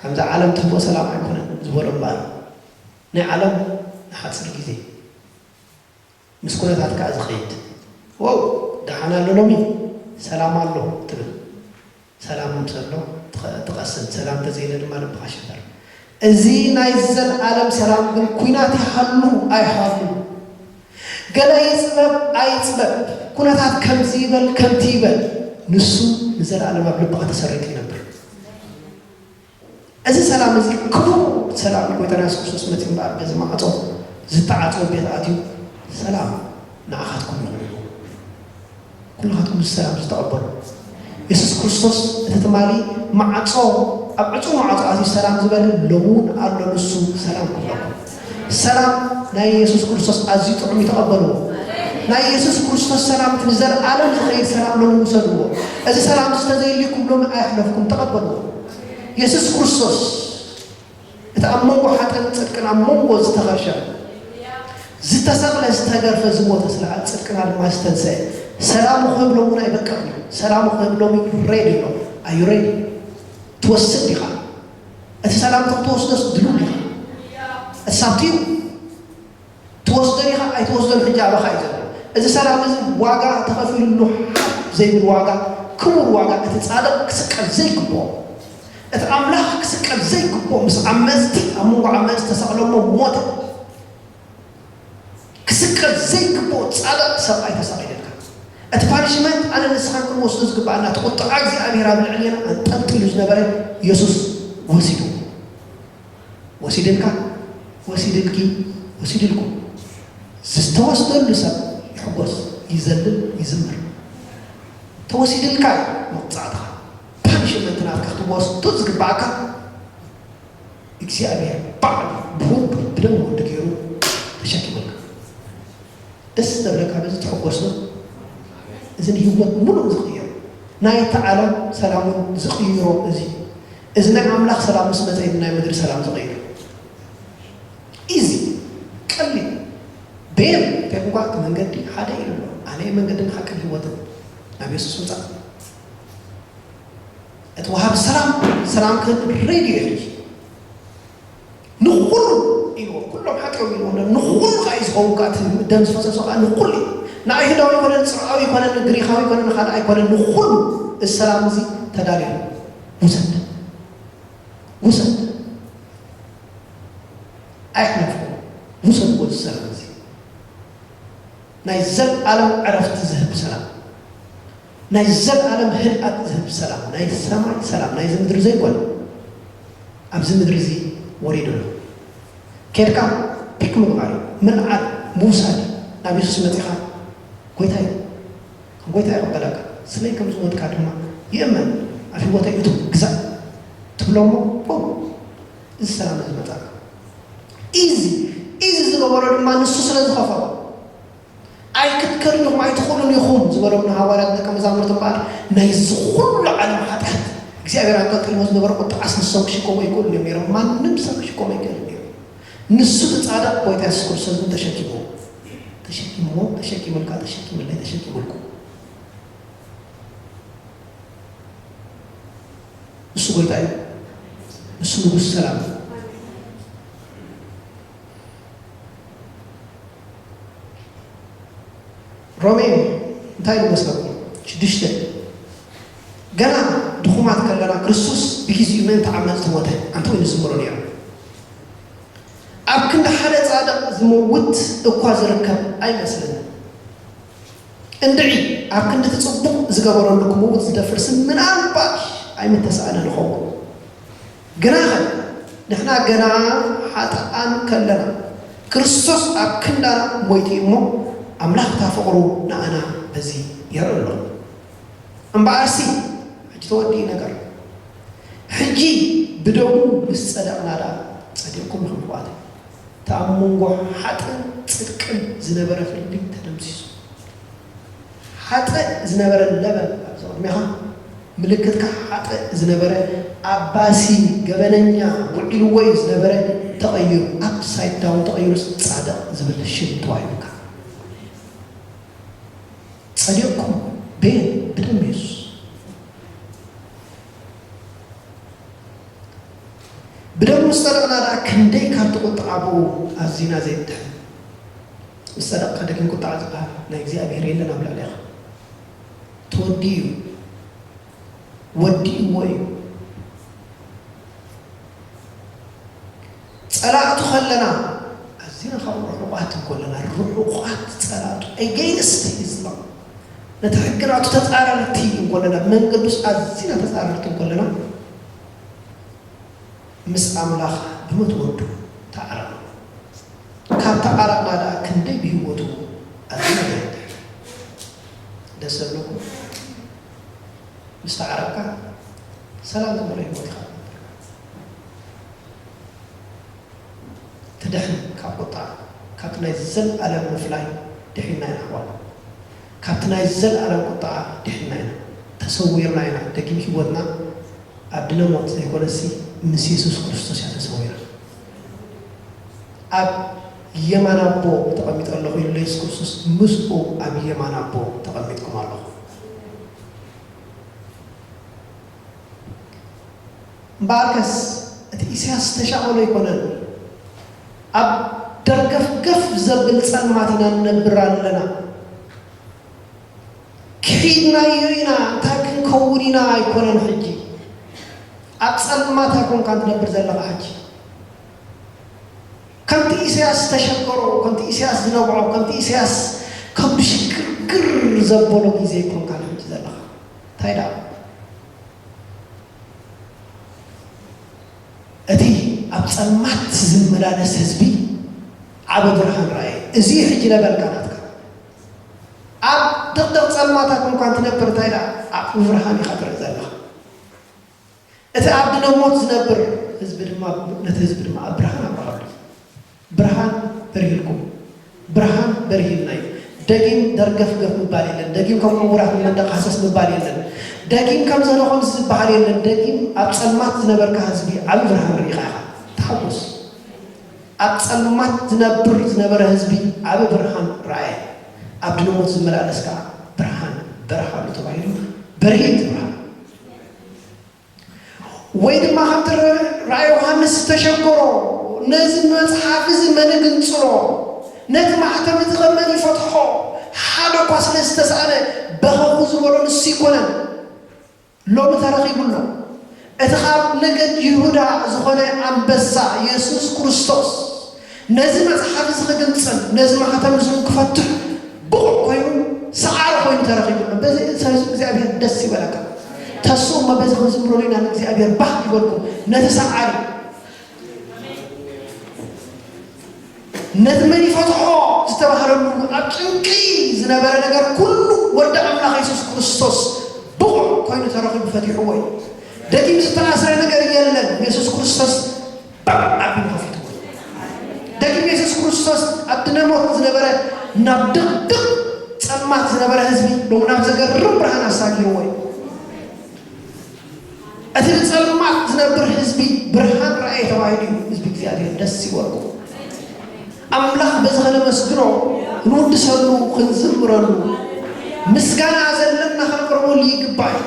ከምዛ ዓለም ትህቦ ሰላም ኣይኮነን ዝበሎ እምበኣር ናይ ዓለም ንሓፂር ግዜ ምስ ኩነታት ከኣ ዝኸይድ። ዋው ደሓን ኣሎ ሎሚ ሰላም ኣሎ ትብል። ሰላም ምስ ኣሎ ትቐስን፣ ሰላም እንተዘየለ ድማ ልብኻ ሽበር። እዚ ናይ ዘለኣለም ሰላም ግን ኲናት ይሃሉ ኣይሃሉ፣ ገለ ይፅበብ ኣይፅበብ፣ ኩነታት ከምዚ ይበል ከምቲ ይበል፣ ንሱ ንዘለኣለም ኣብ ልብኻ ተሰሪቱ ይነብር። እዚ ሰላም እዚ ክቡር ሰላም እዩ። ጎይታና የሱስ ክርስቶስ መጺኡ እምበኣር በዚ ማዕጾ ዝተዓጽወ ቤት ኣትዩ ሰላም ንዓኻትኩም ይኹን ኢሉ። ኩልኻትኩም እዚ ሰላም ዝተቐበሉ የሱስ ክርስቶስ እቲ ትማሊ ማዕጾ ኣብ ዕጹው ማዕጾ ኣትዩ ሰላም ዝበለ ሎሚ እውን ኣሎ ንሱ ሰላም ክብለኩም። ሰላም ናይ የሱስ ክርስቶስ ኣዝዩ ጥዑም እዩ፣ ተቐበልዎ። ናይ የሱስ ክርስቶስ ሰላም እቲ ንዘለኣለም ዝኸይድ ሰላም ሎሚ ውሰድዎ። እዚ ሰላም እዚ ተዘይልኩም ሎሚ ኣየሕለፍኩም፣ ተቐበልዎ። የሱስ ክርስቶስ እቲ ኣብ መንጎ ሓጥእን ጽድቅን ኣብ መንጎ ዝተኸሸ ዝተሰቕለ ዝተገርፈ ዝሞተ ስለ ጽድቅና ድማ ዝተንስአ ሰላሙ ክህብ ሎሙን ኣይበቅዕን እዩ። ሰላሙ ክህብ ሎሚ ሬዲ ኣሎ። ኣዩ ሬዲ? ትወስድ ዲኻ? እቲ ሰላም ክትወስዶስ ድሉው ዲኻ? እሳብቲ እዩ። ትወስዶ ዲኻ ኣይትወስዶን ሕጂ ኣባኻ እዩ ዘሎ። እዚ ሰላም እዚ ዋጋ ተኸፊሉሉ ሓፍ ዘይብል ዋጋ፣ ክቡር ዋጋ፣ እቲ ጻድቕ ክስቀል ዘይግብኦ፣ እቲ ኣምላኽ ክስቀል ዘይግብኦ፣ ምስ ዓመጽቲ ኣብ መንጎ ዓመጽቲ ተሰቕለ እሞ ሞተ። ክስቀል ዘይግብኦ ጻድቕ ሰብኣይ ተሳቒለልካ። እቲ ፓኒሽመንት ኣነ ንስኻን ክንወስዶ ዝግብኣና፣ እቲ ቁጥዓ እግዚኣብሔር ኣብ ልዕሌና ኣንጠልጢሉ ዝነበረ የሱስ ወሲዱ። ወሲድልካ፣ ወሲድልኪ፣ ወሲድልኩም። ዝተወስደሉ ሰብ ይሕጎስ፣ ይዘልል፣ ይዝምር። ተወሲድልካ እዩ መቕጻዕትኻ። ፓኒሽመንት ናትካ ክትወስዶ ዝግብኣካ እግዚኣብሔር ባዕሉ ብወዱ ብደም ወዱ ገይሩ ተሸኪመልካ። ደስ ዘብለካ በዚ ትሕጎስ ነው። እዚ ንህይወት ሙሉእ ዝቕይር፣ ናይቲ ዓለም ሰላም እውን ዝቕይሮ እዚ፣ እዚ ናይ ኣምላኽ ሰላም ምስ መጸ እዩ ናይ ምድሪ ሰላም ዝቕይር። ኢዚ፣ ቀሊል። ቤን ቴንኳ እቲ መንገዲ ሓደ ኢሉ ኣሎ። ኣነ እየ መንገድን ሓቅን ህይወትን፣ ናብ የሱስ ምጻእ። እቲ ወሃቢ ሰላም፣ ሰላም ክህብ ሬድዮ እዩ ሕጂ። ንኹሉ ኢልዎ፣ ኩሎም ሓጢኦም ኢልዎ፣ ንኹሉ ከዓ እዩ ዝኸውን፣ ከዓ እቲ ደም ዝፈሰሶ ከዓ ንኹሉ እዩ። ንኣይሁዳዊ ይኮነ፣ ንጽርኣዊ ይኮነ፣ ንግሪኻዊ ይኮነ፣ ንኻልኣይ ይኮነ፣ ንኹሉ እዚ ሰላም እዚ ተዳልዩ ኣሎ። ውሰድ፣ ውሰድ፣ ኣይሕለፍኩም፣ ውሰድዎ እዚ ሰላም እዚ። ናይ ዘለኣለም ዕረፍቲ ዝህብ ሰላም፣ ናይ ዘለኣለም ህድኣት ዝህብ ሰላም፣ ናይ ሰማይ ሰላም፣ ናይዚ ምድሪ ዘይኮነ፣ ኣብዚ ምድሪ እዚ ወሪዱ ኣሎ። ኬድካ ፒክ ምግባር እዩ፣ ምልዓል፣ ምውሳድ፣ ናብ የሱስ መጺኻ፣ "ጎይታይ፣ ከም ጎይታ ይቕበለካ፣ ስለይ ከም ዝሞትካ ድማ ይእመን፣ ኣብ ህይወተይ እቱ ግዛእ" ትብሎ እሞ፣ ው፣ እዚ ሰላም እዚ መጻእካ። ኢዚ፣ ኢዚ ዝገበሮ ድማ ንሱ ስለ ዝኸፈሎ። "ኣይክትከዱን ኢኹም፣ ኣይትኽእሉን ኢኹም" ዝበሎም ንሃዋርያት ደቀ መዛሙርቲ እምበኣር፣ ናይዚ ኩሉ ዓለም ሓጢኣት እግዚኣብሔር ኣንጠልጢልዎ ዝነበረ ቁጥዓስ ንሶም ክሽከሞ ኣይክእሉን እዮም ነይሮም። ማንም ሰብ ክሽከሞ ኣይክእልን ነይሩ። ንሱ እቲ ጻድቕ ጎይታ የሱስ ክርስቶስ ግን ተሸኪምዎ። ተሸኪምዎ፣ ተሸኪምልካ፣ ተሸኪምለይ፣ ተሸኪምልኩም። ንሱ ጎይታ እዩ። ንሱ ንጉስ ሰላም እዩ። ሮሜ እንታይ ይመስለኩም? ሽዱሽተ። ገና ድኹማት ከለና ክርስቶስ ብግዜኡ ምእንቲ ዓመጽቲ ሞተ፣ ኣንተ ወይ ንዝምሮ ነይሩ። ኣብ ክንዲ ሓደ ጻድቕ ዝመውት እኳ ዝርከብ ኣይመስለንን። እንድዒ ኣብ ክንዲ እቲ ጽቡቕ ዝገበረሉ ክመውት ዝደፍር ስም ምናልባሽ ኣይምተሳእነን ይኸውን። ግናኸ ንሕና ገና ሓጥኣን ከለና ክርስቶስ ኣብ ክንዳና ሞይቱ እሞ ኣምላኽ እታ ፍቕሩ ንኣና በዚ የርኢ ኣሎ። እምበኣርሲ ሕጂ ተወዲኡ ነገር። ሕጂ ብደሙ ምስ ጸደቕና ደኣ ጸዲቕኩም ኢኹም ኣሕዋተይ። እቲ ኣብ መንጎ ሓጥእን ጽድቅን ዝነበረ ፍልልይ ተደምሲሱ። ሓጥእ ዝነበረ ለበም ኣብዚ ቅድሜኻ ምልክትካ ሓጥእ ዝነበረ ኣባሲ ገበነኛ ውዒልዎ እዩ ዝነበረ ተቐይሩ፣ ኣፕሳይድ ዳውን ተቐይሩ ጻድቕ ዝብል ሽም ተዋሂቡካ። ጸዲቕኩም ቤን ብደም የሱስ። ብደሙ ዝጸደቕና ደኣ ክንደይ ካብቲ ቁጥዓ ብኡ ኣዚና ዘይድሕን። ምስ ጸደቕካ ደጊም ቁጥዓ ዝበሃል ናይ እግዚኣብሔር የለን ኣብ ልዕሌኻ። ተወዲኡ እዩ። ወዲእዎ እዩ። ጸላእቱ ከለና ኣዚና ካብ ርሑቓት እንከለና ርሑቓት ጸላእቱ against Islam ነቲ ሕግናቱ ተጻረርቲ እንከለና መንገዱስ ኣዚና ተጻረርቲ እንከለና ምስ ኣምላኽ ብመትወዱ ተዓረቕና። ካብ ተዓረቕና ደኣ ክንደይ ብህይወቱ ኣዚና ንድሕን። ደስ ዘብለኩም ምስ ተዓረቕካ ሰላም ዝመልኦ ህይወት ኢኻ ትነብር። ትድሕን ካብ ቁጣ፣ ካብቲ ናይ ዘለኣለም ምፍላይ ድሒንና ኢና ኣሕዋት። ካብቲ ናይ ዘለኣለም ቁጣ ድሒንና ኢና። ተሰዊርና ኢና። ደጊም ህይወትና ኣብ ድነ ሞት ዘይኮነሲ ምስ የሱስ ክርስቶስ እያ ተሰዊራ። ኣብ የማን ኣቦ ተቐሚጠ ኣለኹ ኢሉ የሱስ ክርስቶስ ምስኡ ኣብ የማን ኣቦ ተቐሚጥኩም ኣለኹ። እምበኣርከስ እቲ ኢሳያስ ዝተሻቐሎ ኣይኮነን። ኣብ ደርገፍገፍ ዘብል ጸልማት ኢና ንነብር ኣለና። ክሒድናዮ ኢና፣ እንታይ ክንከውን ኢና ኣይኮነን። ሕጂ ኣብ ጸልማት ኣይኮንካን ትነብር ዘለኻ። ሕጂ ከምቲ ኢሳያስ ዝተሸገሮ፣ ከምቲ ኢሳያስ ዝነብዖ፣ ከምቲ ኢሳያስ ከም ሽግርግር ዘበሎ ግዜ ኣይኮንካን ሕጂ ዘለኻ። እንታይ ደኣ እቲ ኣብ ጸልማት ዝመላለስ ህዝቢ ዓቢ ብርሃን ረኣየ። እዚ ሕጂ ነበርካ ናትካ። ኣብ ድቕድቕ ጸልማታት እንኳን ትነብር እንታይ ደኣ ዓቢ ብርሃን ኢኻ ትርኢ ዘለኻ። እቲ ኣብ ድነ ሞት ዝነብር ህዝቢ ድማ ነቲ ህዝቢ ድማ ኣብ ብርሃን ኣብርሃሉ። ብርሃን በሪህልኩም፣ ብርሃን በሪህልና እዩ። ደጊም ደርገፍገፍ ምባል የለን። ደጊም ከም ዕውራት ንመንደቕ ሃሰስ ምባል የለን። ደጊም ከምዚ ዶ ከምዚ ዝበሃል የለን። ደጊም ኣብ ጸልማት ዝነበርካ ህዝቢ ዓቢ ብርሃን ርኢኻ ኢኻ። ተሓጎስ። ኣብ ጸልማት ዝነብር ዝነበረ ህዝቢ ዓቢ ብርሃን ረኣየ። ኣብ ድነ ሞት ዝመላለስ ከኣ ብርሃን በርሃሉ ተባሂሉ። በርሂ እቲ ብርሃን። ወይ ድማ ከምቲ ራእይ ዮሃንስ ዝተሸገሮ ነዚ መጽሓፍ እዚ መን ግንጽሎ፣ ነቲ ማሕተም እዚ ኸ መን ይፈትሖ፣ ሓደ እኳ ስለ ዝተሳእነ በኸኹ ዝበሎ ንሱ ኣይኮነን። ሎሚ ተረኺቡ ኣሎ። እቲ ካብ ነገድ ይሁዳ ዝኾነ ኣንበሳ የሱስ ክርስቶስ ነዚ መጽሓፍ እዚ ክግንጽል፣ ነዚ ማሕተም እዚ ክፈትሕ ብቑዕ ኮይኑ፣ ሰዓሪ ኮይኑ ተረኺቡ ኣሎ። በዚ ሰብ እግዚኣብሔር ደስ ይበለካ። ተስኡ እሞ በዚ ክንዝምረሉ ኢና ንእግዚኣብሔር ባህ ይበልኩም። ነቲ ሰዓሪ፣ ነቲ መን ይፈትሖ ዝተባህለሉ ኣብ ጭንቂ ዝነበረ ነገር ኩሉ ወዲ ኣምላኽ የሱስ ክርስቶስ ብቑዕ ኮይኑ ተረኺቡ ፈቲሕዎ እዩ። ደጊም ዝተኣስረ ነገር የለን። የሱስ ክርስቶስ ባዕ ኣቢሉ ከፊትዎ። ደጊም የሱስ ክርስቶስ ኣብ ድነ ሞት ዝነበረ ናብ ድቕድቕ ጸልማት ዝነበረ ህዝቢ ሎሚ ናብ ዘገርም ብርሃን ኣሳጊርዎ እዩ። እቲ ብጸልማት ዝነብር ህዝቢ ብርሃን ረኣየ ተባሂሉ እዩ። ህዝቢ እግዚኣብሔር ደስ ይበልኩም። ኣምላኽ በዚ ኸነመስግኖ፣ ክንውድሰሉ፣ ክንዝምረሉ፣ ምስጋና ዘለና ኸነቕርበሉ ይግባእ እዩ።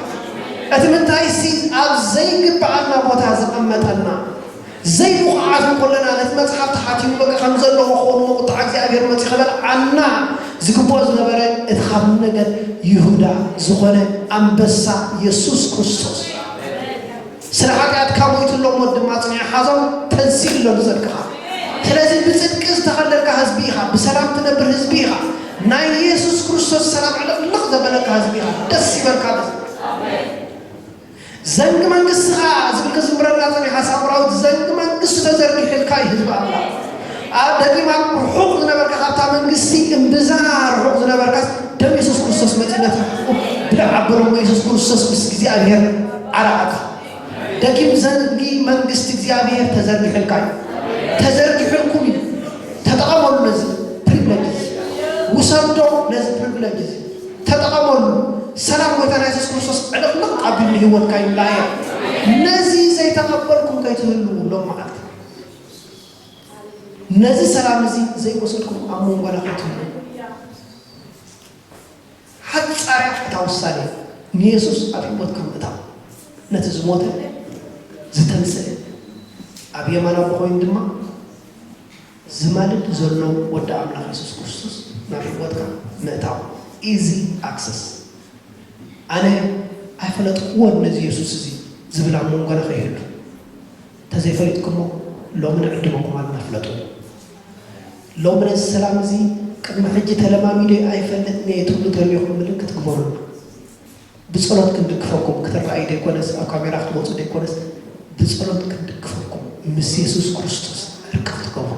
እቲ ምንታይሲ ኣብ ዘይግብኣና ቦታ ዘቐመጠና፣ ዘይብቑዓት እንኮለና ነቲ መጽሓፍ ተሓቲሙ በቃ ከም ዘለዎ ክኸውን እሞ ቁጥዓ እግዚኣብሔር መጺኡ ኸበልዓና ዝግብኦ ዝነበረ እቲ ካብ ነገድ ይሁዳ ዝኾነ ኣንበሳ የሱስ ክርስቶስ ስለ ሓጢኣትካ ሞይቱ ኣሎ፣ ሞት ድማ ጽኒዑ ሓዞም ተንሲኡ ኣሎ ንጸድቅኻ። ስለዚ ብጽድቂ ዝተኸለልካ ህዝቢ ኢኻ፣ ብሰላም ትነብር ህዝቢ ኢኻ። ናይ የሱስ ክርስቶስ ሰላም ዕልቕልቕ ዘበለካ ህዝቢ ኢኻ። ደስ ይበልካ። ዘንጊ መንግስቲ ኸዓ ዝብል ክዝምረና ጸኒሓ ሳምራዊት፣ ዘንጊ መንግስቲ ተዘርጊሕልካ እዩ ህዝቢ ኣምላኽ። ኣብ ደጊም ኣብ ርሑቕ ዝነበርካ ካብታ መንግስቲ እምብዛ ርሑቕ ዝነበርካስ ደም የሱስ ክርስቶስ መጺኡ ነቲ ርሑቕ ብልዕ ኣበሎ እሞ የሱስ ክርስቶስ ምስ እግዚኣብሔር ኣራኸካ። ደጊም ዘንጊ መንግስቲ እግዚኣብሔር ተዘርጊሕልካ እዩ። ተዘርጊሕልኩም እዩ። ተጠቐመሉ ነዚ ፕሪቪለጅ እዚ። ውሰዶ ነዚ ፕሪቪለጅ እዚ። ተጠቐመሉ። ሰላም ጎይታና የሱስ ክርስቶስ ዕልቕልቕ ኣቢሉ ንህይወትካ ይምልኣዮ። ነዚ ዘይተቐበልኩም ከይትህልዉ ሎም መዓልቲ። ነዚ ሰላም እዚ ዘይወሰድኩም ኣብ መንጎና ከይትህልዉ። ሓጻር እያ እታ ውሳኔ። ንየሱስ ኣብ ህይወትካ ምእታው። ነቲ ዝሞተ ዝተንስአ ኣብ የማን ኣቦ ኮይኑ ድማ ዝማልድ ዘሎ ወዲ ኣምላኽ የሱስ ክርስቶስ ናብ ህይወትካ ምእታው። ኢዚ ኣክሰስ። ኣነ ኣይፈለጥክዎን ነዚ የሱስ እዚ ዝብል ኣብ መንጎና ከይህሉ። እንተዘይፈሊጥኩሞ ሎሚ ንዕድመኩም ኣለና ፍለጡ። ሎሚ ነዚ ሰላም እዚ ቅድሚ ሕጂ ተለማሚዶ ኣይፈልጥን እየ ትብሉ ተሊኹም ምልክት ግበሩና። ብጸሎት ክንድግፈኩም ክትረኣዩ ዘይኮነስ ኣብ ካሜራ ክትወጹ ዘይኮነስ ብጸሎት ክንድግፈኩም ምስ የሱስ ክርስቶስ ዕርቂ ክትገብሩ።